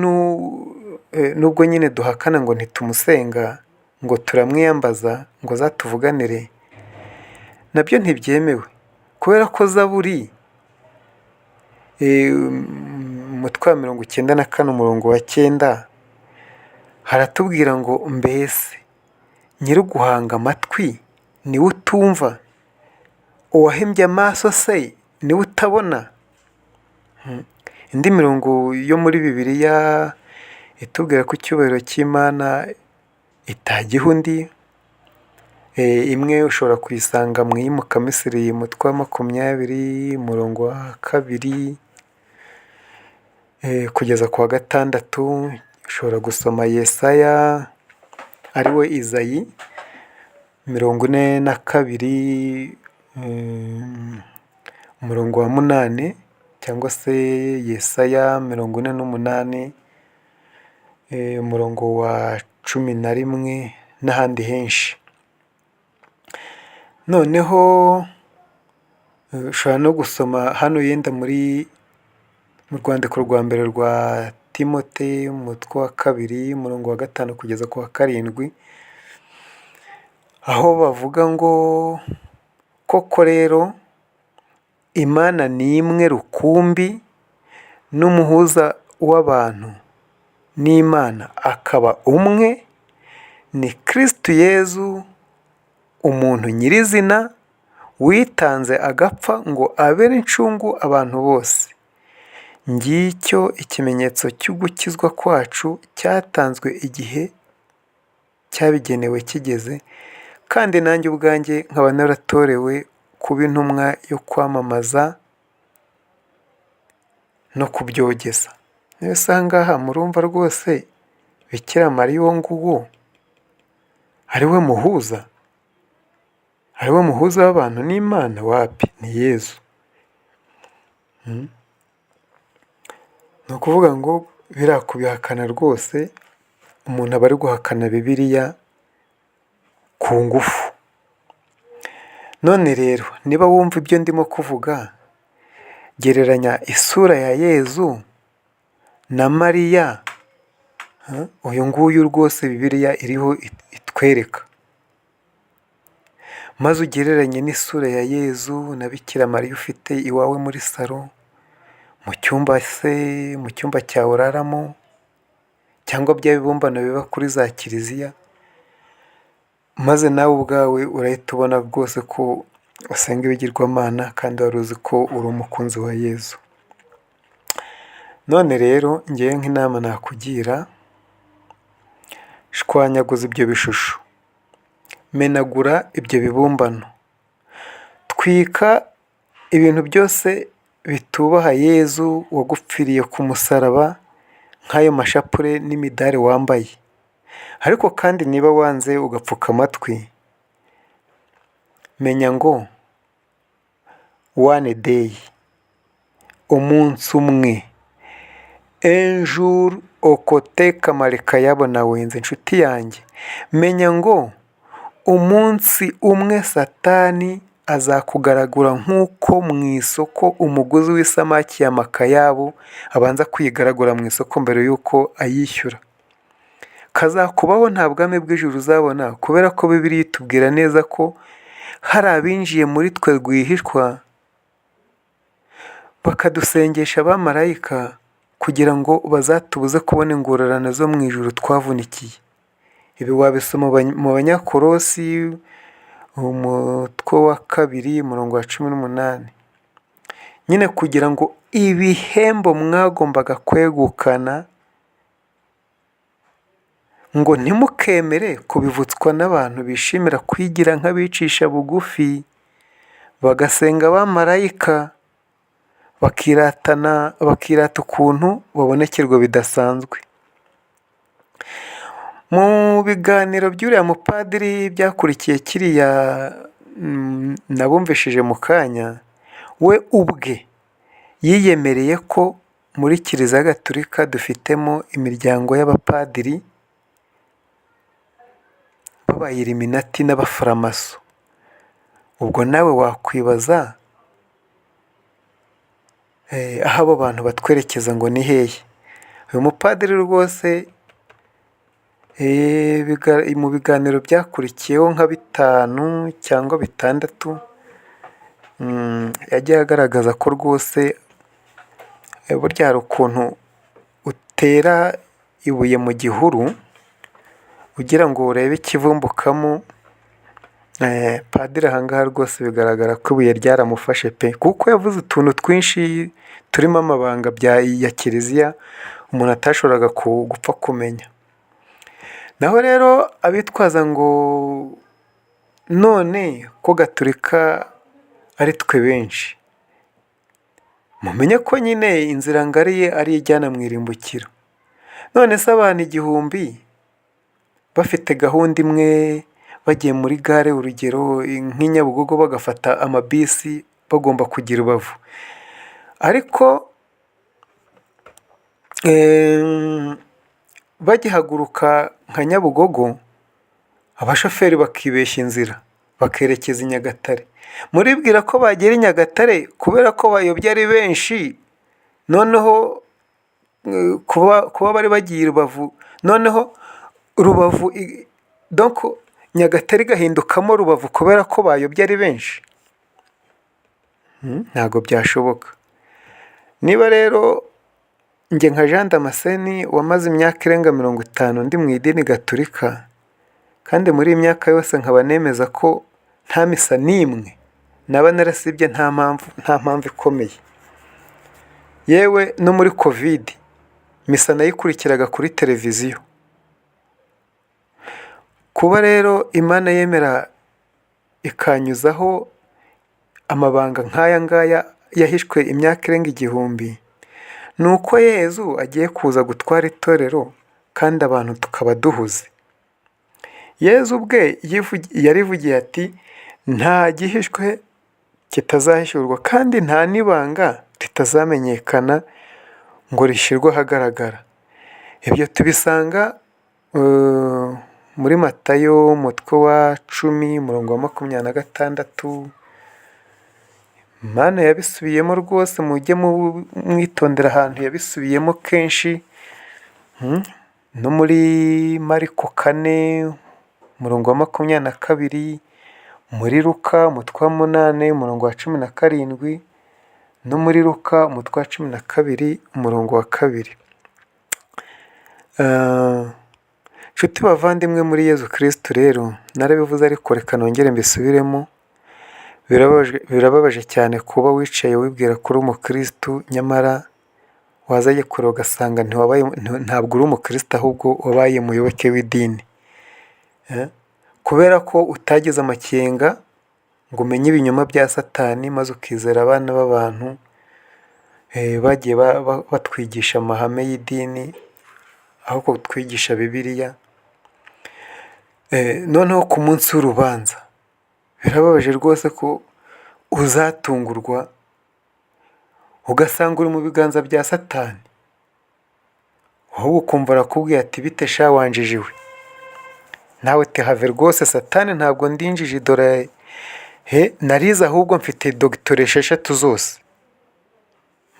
nubwo nyine duhakana ngo ntitumusenga, ngo turamwiyambaza ngo azatuvuganire, nabyo ntibyemewe kubera ko Zaburi umutwe wa 94 umurongo wa 9 haratubwira ngo mbese nyir'uguhanga amatwi niwe utumva, uwahimbye amaso se niwe utabona? Indi mirongo yo muri Bibiliya itubwira ko icyubahiro cy'Imana itagiha undi, imwe ushobora kuyisanga mu Iyimukamisiri umutwe wa 20 umurongo wa 2 kugeza ku wa 6, ushobora gusoma Yesaya ariwe Izayi 42 umurongo wa 8 cyangwa se Yesaya 48 umurongo wa 11 n'ahandi henshi. Noneho ushobora no gusoma hano yenda muri mu rwandiko rwa mbere rwa Timote umutwe wa 2 umurongo wa 5 kugeza ku wa 7, aho bavuga ngo koko rero Imana ni imwe rukumbi n'umuhuza w'abantu n'Imana akaba umwe, ni Kristo Yezu umuntu nyirizina witanze agapfa ngo abere incungu abantu bose. Ngicyo ikimenyetso cy'ugukizwa kwacu cyatanzwe igihe cyabigenewe kigeze, kandi nanjye ubwanjye nkaba naratorewe kuba intumwa yo kwamamaza no kubyogeza. Mwese aha ngaha murumva rwose Bikira Mariya uwo nguwo ari we muhuza? Ari we muhuza w'abantu n'Imana? Wapi, ni Yezu. Ni ukuvuga ngo biriya kubihakana rwose umuntu aba ari guhakana Bibiliya ku ngufu. None rero niba wumva ibyo ndimo kuvuga, gereranya isura ya Yezu na Mariya, uyu nguyu rwose Bibiliya iriho itwereka, maze ugereranye n'isura ya Yezu na Bikira Mariya ufite iwawe muri salo, mu cyumba se, mu cyumba cyawe uraramo, cyangwa bya bibumbano biba kuri za kiliziya, maze nawe ubwawe urahita ubona rwose ko usenga ibigirwamana kandi wari uzi ko uri umukunzi wa Yezu. None rero ngewe nk'inama nakugira, shwanyaguza ibyo bishusho, menagura ibyo bibumbano, twika ibintu byose bitubaha Yezu wagupfiriye ku musaraba nk'ayo mashapure n'imidari wambaye. Ariko kandi niba wanze ugapfuka amatwi, menya ngo one day, umunsi umwe, un jour okoteka marikayabo na wenze, inshuti yanjye, menya ngo umunsi umwe Satani azakugaragura nk'uko mu isoko umuguzi w'isamaki ya makayabo abanza kwigaragura mu isoko mbere y'uko ayishyura. Kazakubaho, nta bwami bw'ijuru uzabona, kubera ko Bibiliya itubwira neza ko hari abinjiye muri twe rwihishwa bakadusengesha abamarayika kugira ngo bazatubuze kubona ingororano zo mu ijuru twavunikiye. Ibi wabisoma mu Banyakolosi, umutwe wa 2, umurongo wa 18. Nyine kugira ngo ibihembo mwagombaga kwegukana, ngo ntimukemere kubivutswa n'abantu bishimira kwigira nk'abicisha bugufi, bagasenga abamarayika, bakirata ukuntu babonekerwa bidasanzwe. Mu biganiro by'uriya mupadiri byakurikiye kiriya nabumvishije mu kanya, we ubwe yiyemereye ko muri Kiliziya Gatolika dufitemo imiryango y'abapadiri b'abayiliminati n'abafaramaso. Ubwo nawe wakwibaza aho abo bantu batwerekeza ngo ni hehe? Uyu mupadiri rwose mu biganiro byakurikiyeho nka 5 cyangwa 6, yagiye agaragaza ko rwose burya hari ukuntu utera ibuye mu gihuru ugira ngo urebe ikivumbukamo. Padiri aha ngaha rwose bigaragara ko ibuye ryaramufashe pe, kuko yavuze utuntu twinshi turimo amabanga ya Kiliziya umuntu atashoboraga gupfa kumenya. Naho rero abitwaza ngo none ko Gatolika ari twe benshi, mumenye ko nyine inzira ngari ari ijyana mu irimbukiro. None se abantu 1000 bafite gahunda imwe, bagiye muri gare urugero nk'i Nyabugogo bagafata amabisi bagomba kujya i Rubavu, ariko bagihaguruka nka Nyabugogo abashoferi bakibeshya inzira bakerekeza i Nyagatare. Muribwira ko bagera i Nyagatare kubera ko bayobye ari benshi, noneho kuba bari bagiye i Rubavu, noneho Rubavu donc Nyagatare igahindukamo Rubavu kubera ko bayobye ari benshi? Ntabwo byashoboka. Niba rero njye nka Jean Damascene wamaze imyaka irenga 50 ndi mu idini Gatolika, kandi muri iyi myaka yose nkaba nemeza ko nta misa n'imwe naba narasibye nta mpamvu ikomeye. Yewe no muri Covid misa nayikurikiraga kuri televiziyo. Kuba rero Imana yemera ikanyuzaho amabanga nk'aya ngaya yahishwe imyaka irenga 1000, ni uko Yezu agiye kuza gutwara itorero kandi abantu tukaba duhuze. Yezu ubwe yarivugiye ati nta gihishwe kitazahishurwa kandi nta n'ibanga ritazamenyekana ngo rishyirwe ahagaragara. Ibyo tubisanga muri Matayo umutwe wa 10 umurongo wa 26. Imana yabisubiyemo rwose, mujye mwitondera ahantu yabisubiyemo kenshi, no muri Mariko 4 umurongo wa 22, muri Luka umutwe wa 8 umurongo wa 17, no muri Luka umutwe wa 12 umurongo wa 2. Nshuti bavandimwe muri Yezu Kristu rero, narabivuze ariko reka nongere mbisubiremo, birababaje cyane kuba wicaye wibwira ko uri umukristu, nyamara wazajya kure ugasanga ntabwo uri umukristu ahubwo wabaye umuyoboke w'idini. Kubera ko utagize amakenga ngo umenye ibinyoma bya Satani maze ukizera abana b'abantu bagiye batwigisha amahame y'idini aho kutwigisha Bibiliya. Noneho ku munsi w'urubanza birababaje rwose ko uzatungurwa ugasanga uri mu biganza bya Satani, ahubwo ukumva arakubwiye ati bite sha wanjiji we, nawe uti have rwose Satani ntabwo ndi injiji, dore narize ahubwo mfite dogitora 6 zose,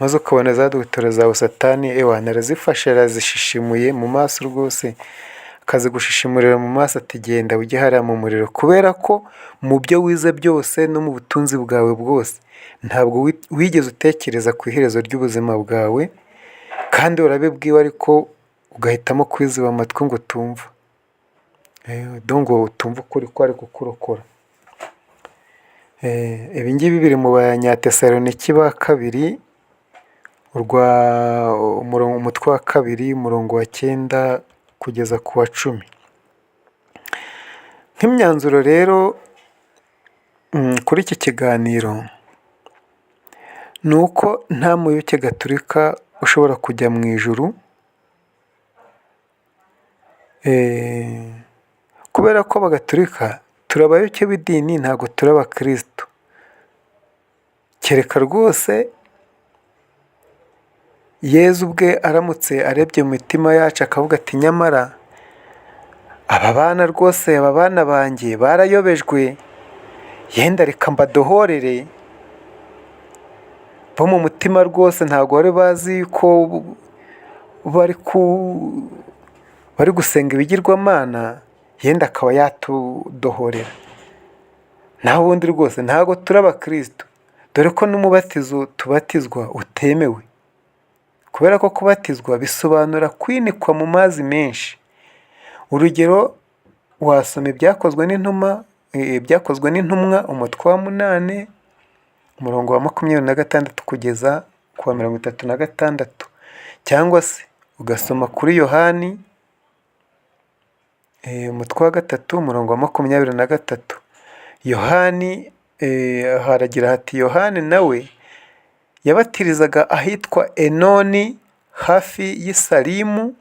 maze ukabona za dogitora zawe Satani ewana arazifashe arazishishimuye mu maso rwose, Akazigushishimurira mu maso ati genda ujye hariya mu muriro, kubera ko mu byo wize byose no mu butunzi bwawe bwose ntabwo wigeze utekereza ku iherezo ry'ubuzima bwawe, kandi urabibwiwe ariko ugahitamo kwiziba amatwi ngo utumva, ngo utumva ukuri ko ari kukurokora. Ibi ngibi biri mu Banyatesaloniki ba kabiri, umutwe wa kabiri, umurongo wa 9 kugeza ku wa 10. Nk'imyanzuro rero kuri iki kiganiro, ni uko nta muyoboke gatolika ushobora kujya mu ijuru, kubera ko abagatolika turi abayoboke b'idini ntabwo turi abakirisitu, kereka rwose Yezu ubwe aramutse arebye mu mitima yacu akavuga ati nyamara aba bana rwose, aba bana banjye barayobejwe, yenda reka mbadohorere, bo mu mutima rwose ntabwo bari bazi ko bari gusenga ibigirwamana, yenda akaba yatudohorera. Naho ubundi rwose ntabwo turi abakirisitu, dore ko n'umubatizo tubatizwa utemewe, kubera ko kubatizwa bisobanura kwinikwa mu mazi menshi. Urugero wasoma ibyakozwe n'intumwa, ibyakozwe n'intumwa umutwe wa 8, umurongo wa 26 kugeza ku wa 36, cyangwa se ugasoma kuri Yohani umutwe wa 3, umurongo wa 23. Yohani haragira hati Yohani nawe yabatirizaga ahitwa Enoni hafi y'i Salimu,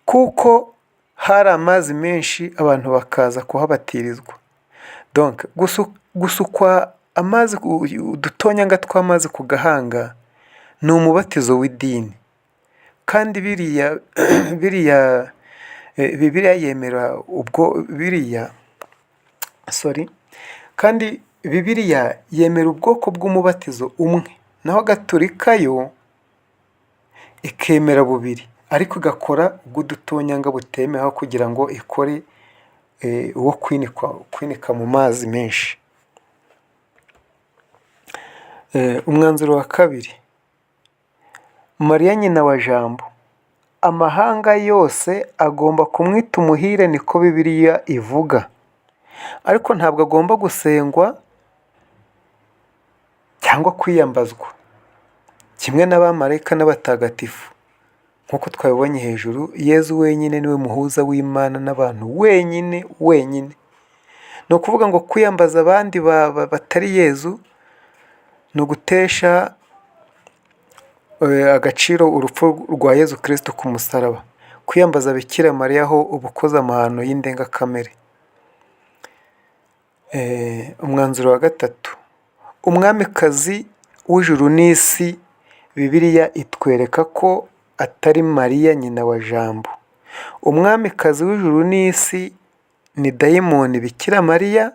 kuko hari amazi menshi abantu bakaza kuhabatirizwa. Donc gusukwa amazi, udutonyanga tw'amazi ku gahanga ni umubatizo w'idini, kandi biriya Bibiliya yemera ubwo biriya sorry, kandi Bibiliya yemera ubwoko bw'umubatizo umwe, naho gatolika yo ikemera bubiri, ariko igakora ubw'udutonyanga butemewe aho kugira ngo ikore uwo kwinika mu mazi menshi. Umwanzuro wa kabiri, Mariya nyina wa Jambo, amahanga yose agomba kumwita umuhire, niko Bibiliya ivuga, ariko ntabwo agomba gusengwa cyangwa kwiyambazwa kimwe n'abamarayika n'abatagatifu. Nk'uko twabibonye hejuru, Yezu wenyine niwe muhuza w'Imana n'abantu wenyine wenyine. Ni ukuvuga ngo kwiyambaza abandi batari Yezu ni ugutesha agaciro urupfu rwa Yezu Kirisitu ku musaraba. Kwiyambaza Bikira Mariya ho uba ukoze amahano y'indengakamere. Umwanzuro wa gatatu, umwamikazi w'ijuru n'isi, Bibiliya itwereka ko atari Mariya nyina wa Jambo. Umwamikazi w'ijuru n'isi ni dayimoni Bikira Mariya,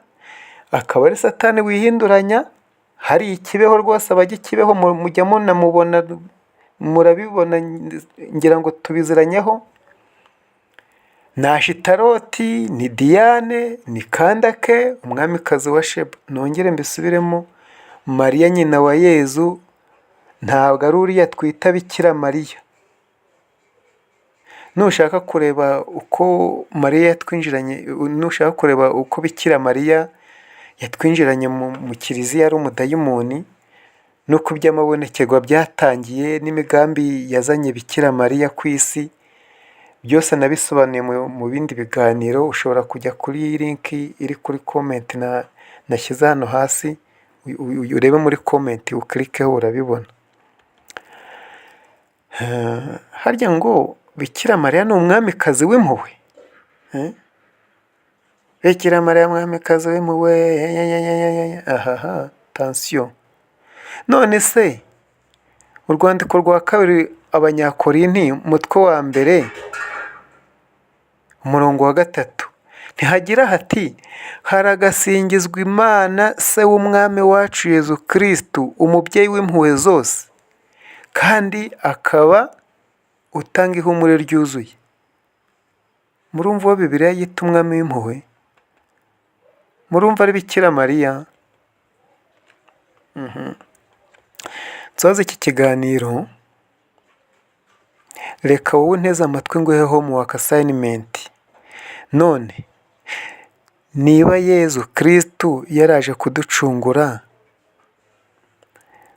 akaba ari Satani wihinduranya, hari ikibeho rwose abajya i Kibeho mujya munamubona, murabibona ngira ngo tubiziranyeho, ni Ashitaroti, ni Diyane, ni Kandake, umwamikazi wa Sheba. Nongere mbisubiremo, Mariya nyina wa Yezu ntabwo ari uriya twita Bikira Mariya. Nushaka kureba uko Mariya yatwinjiranye, nushaka kureba uko Bikira Mariya yatwinjiranye mu kiliziya ari umudayimoni, n'uko iby'amabonekerwa byatangiye n'imigambi yazanye Bikira Mariya ku isi, byose nabisobanuye mu bindi biganiro, ushobora kujya kuri link iri kuri comment nashyize hano hasi, urebe muri comment ukirikeho urabibona. Harya ngo Bikira Mariya ni umwamikazi w'impuhwe? Bikira Mariya mwamikazi w'impuhwe, ahaha tansiyo. None se urwandiko rwa kabiri Abanyakorinti umutwe wa 1 umurongo wa 3 ntihagira hati haragasingizwa Imana se w'umwami wacu Yezu Kirisitu, umubyeyi w'impuhwe zose, kandi akaba utanga ihumure ryuzuye. Murumva uwo Bibiliya yita umwami w'impuhwe? Murumva ari Bikira Mariya? Nsoza iki kiganiro, reka wowe unteze amatwi nguhe homework assignment. None niba Yezu Kristu yaraje kuducungura,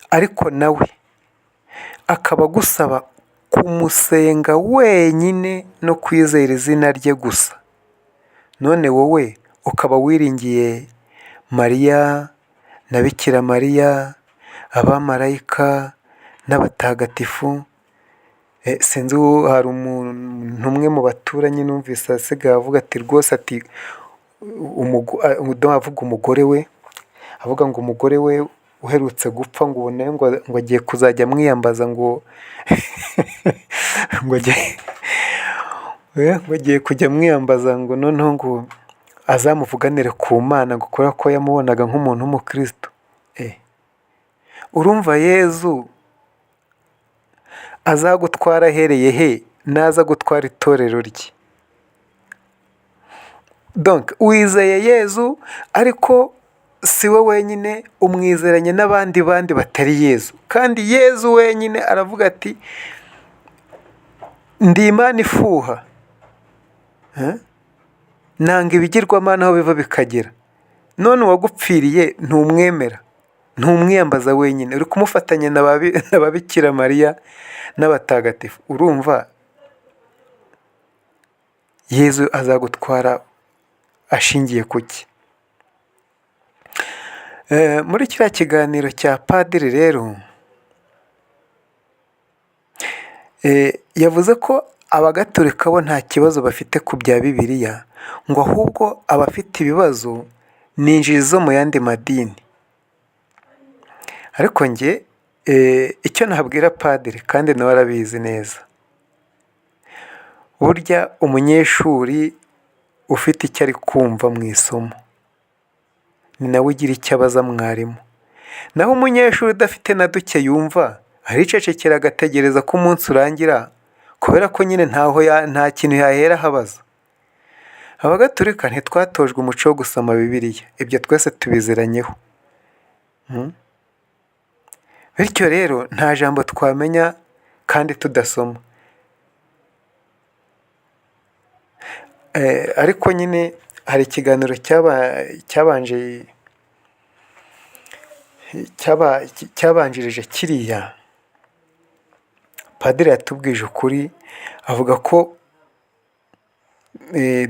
ariko nawe akaba agusaba kumusenga wenyine no kwizera izina rye gusa, none wowe ukaba wiringiye Mariya na Bikira Mariya, abamarayika n'abatagatifu, sinzi hari umuntu umwe mu baturanyi numvise asigaye avuga ati rwose ati avuga umugore we, avuga ngo umugore we uherutse gupfa ngo ubu nawe ngo agiye kuzajya amwiyambaza ngo ngo agiye kujya amwiyambaza ngo noneho ngo azamuvuganire ku Mana ngo kubera ko yamubonaga nk'umuntu w'umukristo. Urumva Yezu azagutwara ahereye he naza gutwara itorero rye? Donc wizeye Yezu ariko si we wenyine, umwizeranye n'abandi bandi batari Yezu, kandi Yezu wenyine aravuga ati ndi Imana ifuha, nanga ibigirwamana aho biva bikagera, none uwagupfiriye ntumwemera, ntumwiyambaza wenyine, uri kumufatanya na ba Bikira Mariya n'abatagatifu, urumva Yezu azagutwara ashingiye ku ki? Muri kiriya kiganiro cya padiri rero yavuze ko abagatolika bo nta kibazo bafite ku bya Bibiliya, ngo ahubwo abafite ibibazo ni injiji zo mu yandi madini. Ariko njye icyo nabwira padiri kandi nawe arabizi neza, burya umunyeshuri ufite icyo ari kumva mu isomo ni nawe ugira icyo abaza mwarimu, naho umunyeshuri udafite na duke yumva aricecekera agategereza ko umunsi urangira kubera ko nyine ntaho nta kintu yahera ahabaza. Abagatolika ntitwatojwe umuco wo gusoma Bibiliya, ibyo twese tubiziranyeho, bityo rero nta jambo twamenya kandi tudasoma. Ariko nyine hari ikiganiro cyabanje cyabanjirije kiriya, padiri yatubwije ukuri avuga ko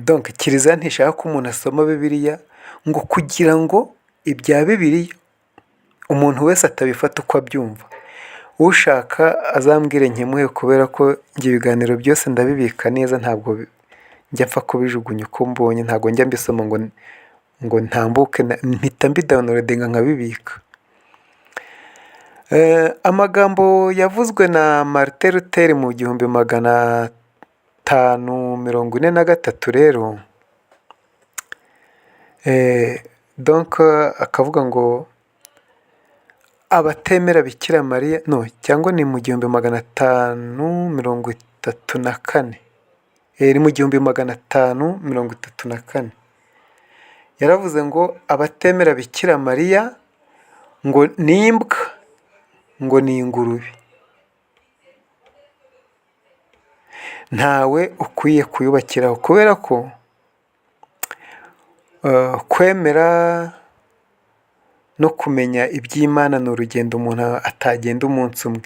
donc kiliziya ntishaka ko umuntu asoma Bibiliya ngo kugira ngo ibya Bibiliya umuntu wese atabifata uko abyumva. Ushaka azambwire nkemuhe kubera ko njye ibiganiro byose ndabibika neza, ntabwo njya mpfa kubijugunya uko mbonye, ntabwo njya mbisoma ngo ntambuke, mpita mbidownloadinga nkabibika. Amagambo yavuzwe na Martin Luther mu 1543 rero, donc akavuga ngo abatemera Bikira Mariya, no cyangwa ni mu 1534, ni mu 1534, yaravuze ngo abatemera Bikira Mariya ngo ni imbwa, ngo ni ingurube, ntawe ukwiye kuyubakiraho kubera ko kwemera no kumenya iby'Imana ni urugendo umuntu atagenda umunsi umwe.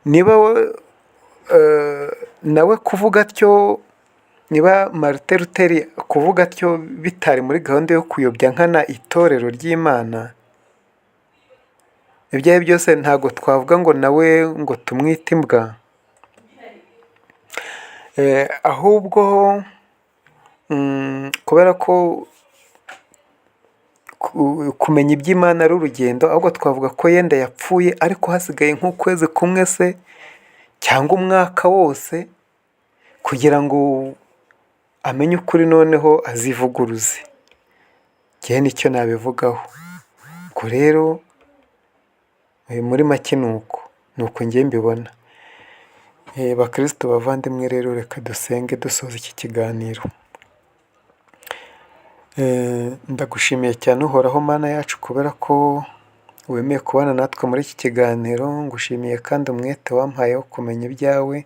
Niba nawe kuvuga atyo, niba Martin Luther kuvuga atyo bitari muri gahunda yo kuyobya nkana itorero ry'Imana, ibyo ari byo byose ntabwo twavuga ngo nawe ngo tumwite imbwa, ahubwo kubera ko kumenya iby'Imana ari urugendo, ahubwo twavuga ko yenda yapfuye ariko hasigaye nk'ukwezi kumwe se cyangwa umwaka wose kugira ngo amenye ukuri noneho azivuguruze. Njyewe nicyo nabivugaho. Ubwo rero muri make ni uko, ni uko njye mbibona. Bakristu bavandimwe rero reka dusenge dusoza iki kiganiro. Ndagushimiye cyane Uhoraho Mana yacu kubera ko wemeye kubana natwe muri iki kiganiro, ngushimiye kandi umwete wampaye wo kumenya ibyawe,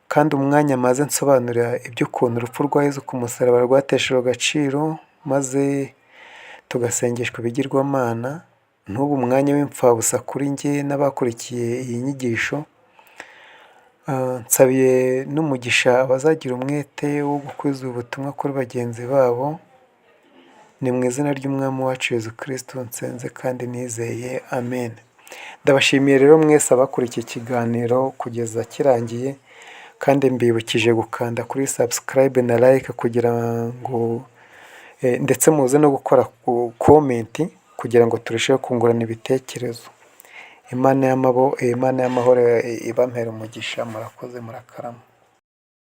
kandi umwanya maze nsobanurira iby'ukuntu urupfu rwa Yezu ku musaraba rwateshejwe agaciro, maze tugasengeshwa ibigirwamana, ntube umwanya w'imfabusa kuri njye n'abakurikiye iyi nyigisho, nsabiye n'umugisha abazagira umwete wo gukwiza ubu butumwa kuri bagenzi babo, ni mu izina ry'Umwami wacu Yezu Kristu nsenze kandi nizeye, amen. Ndabashimiye rero mwese abakurikiye ikiganiro kugeza kirangiye, kandi mbibukije gukanda kuri subscribe na like kugira ngo ndetse muze no gukora comment kugira ngo turusheho kungurana ibitekerezo. Imana y'amahoro ibampere umugisha, murakoze murakarama.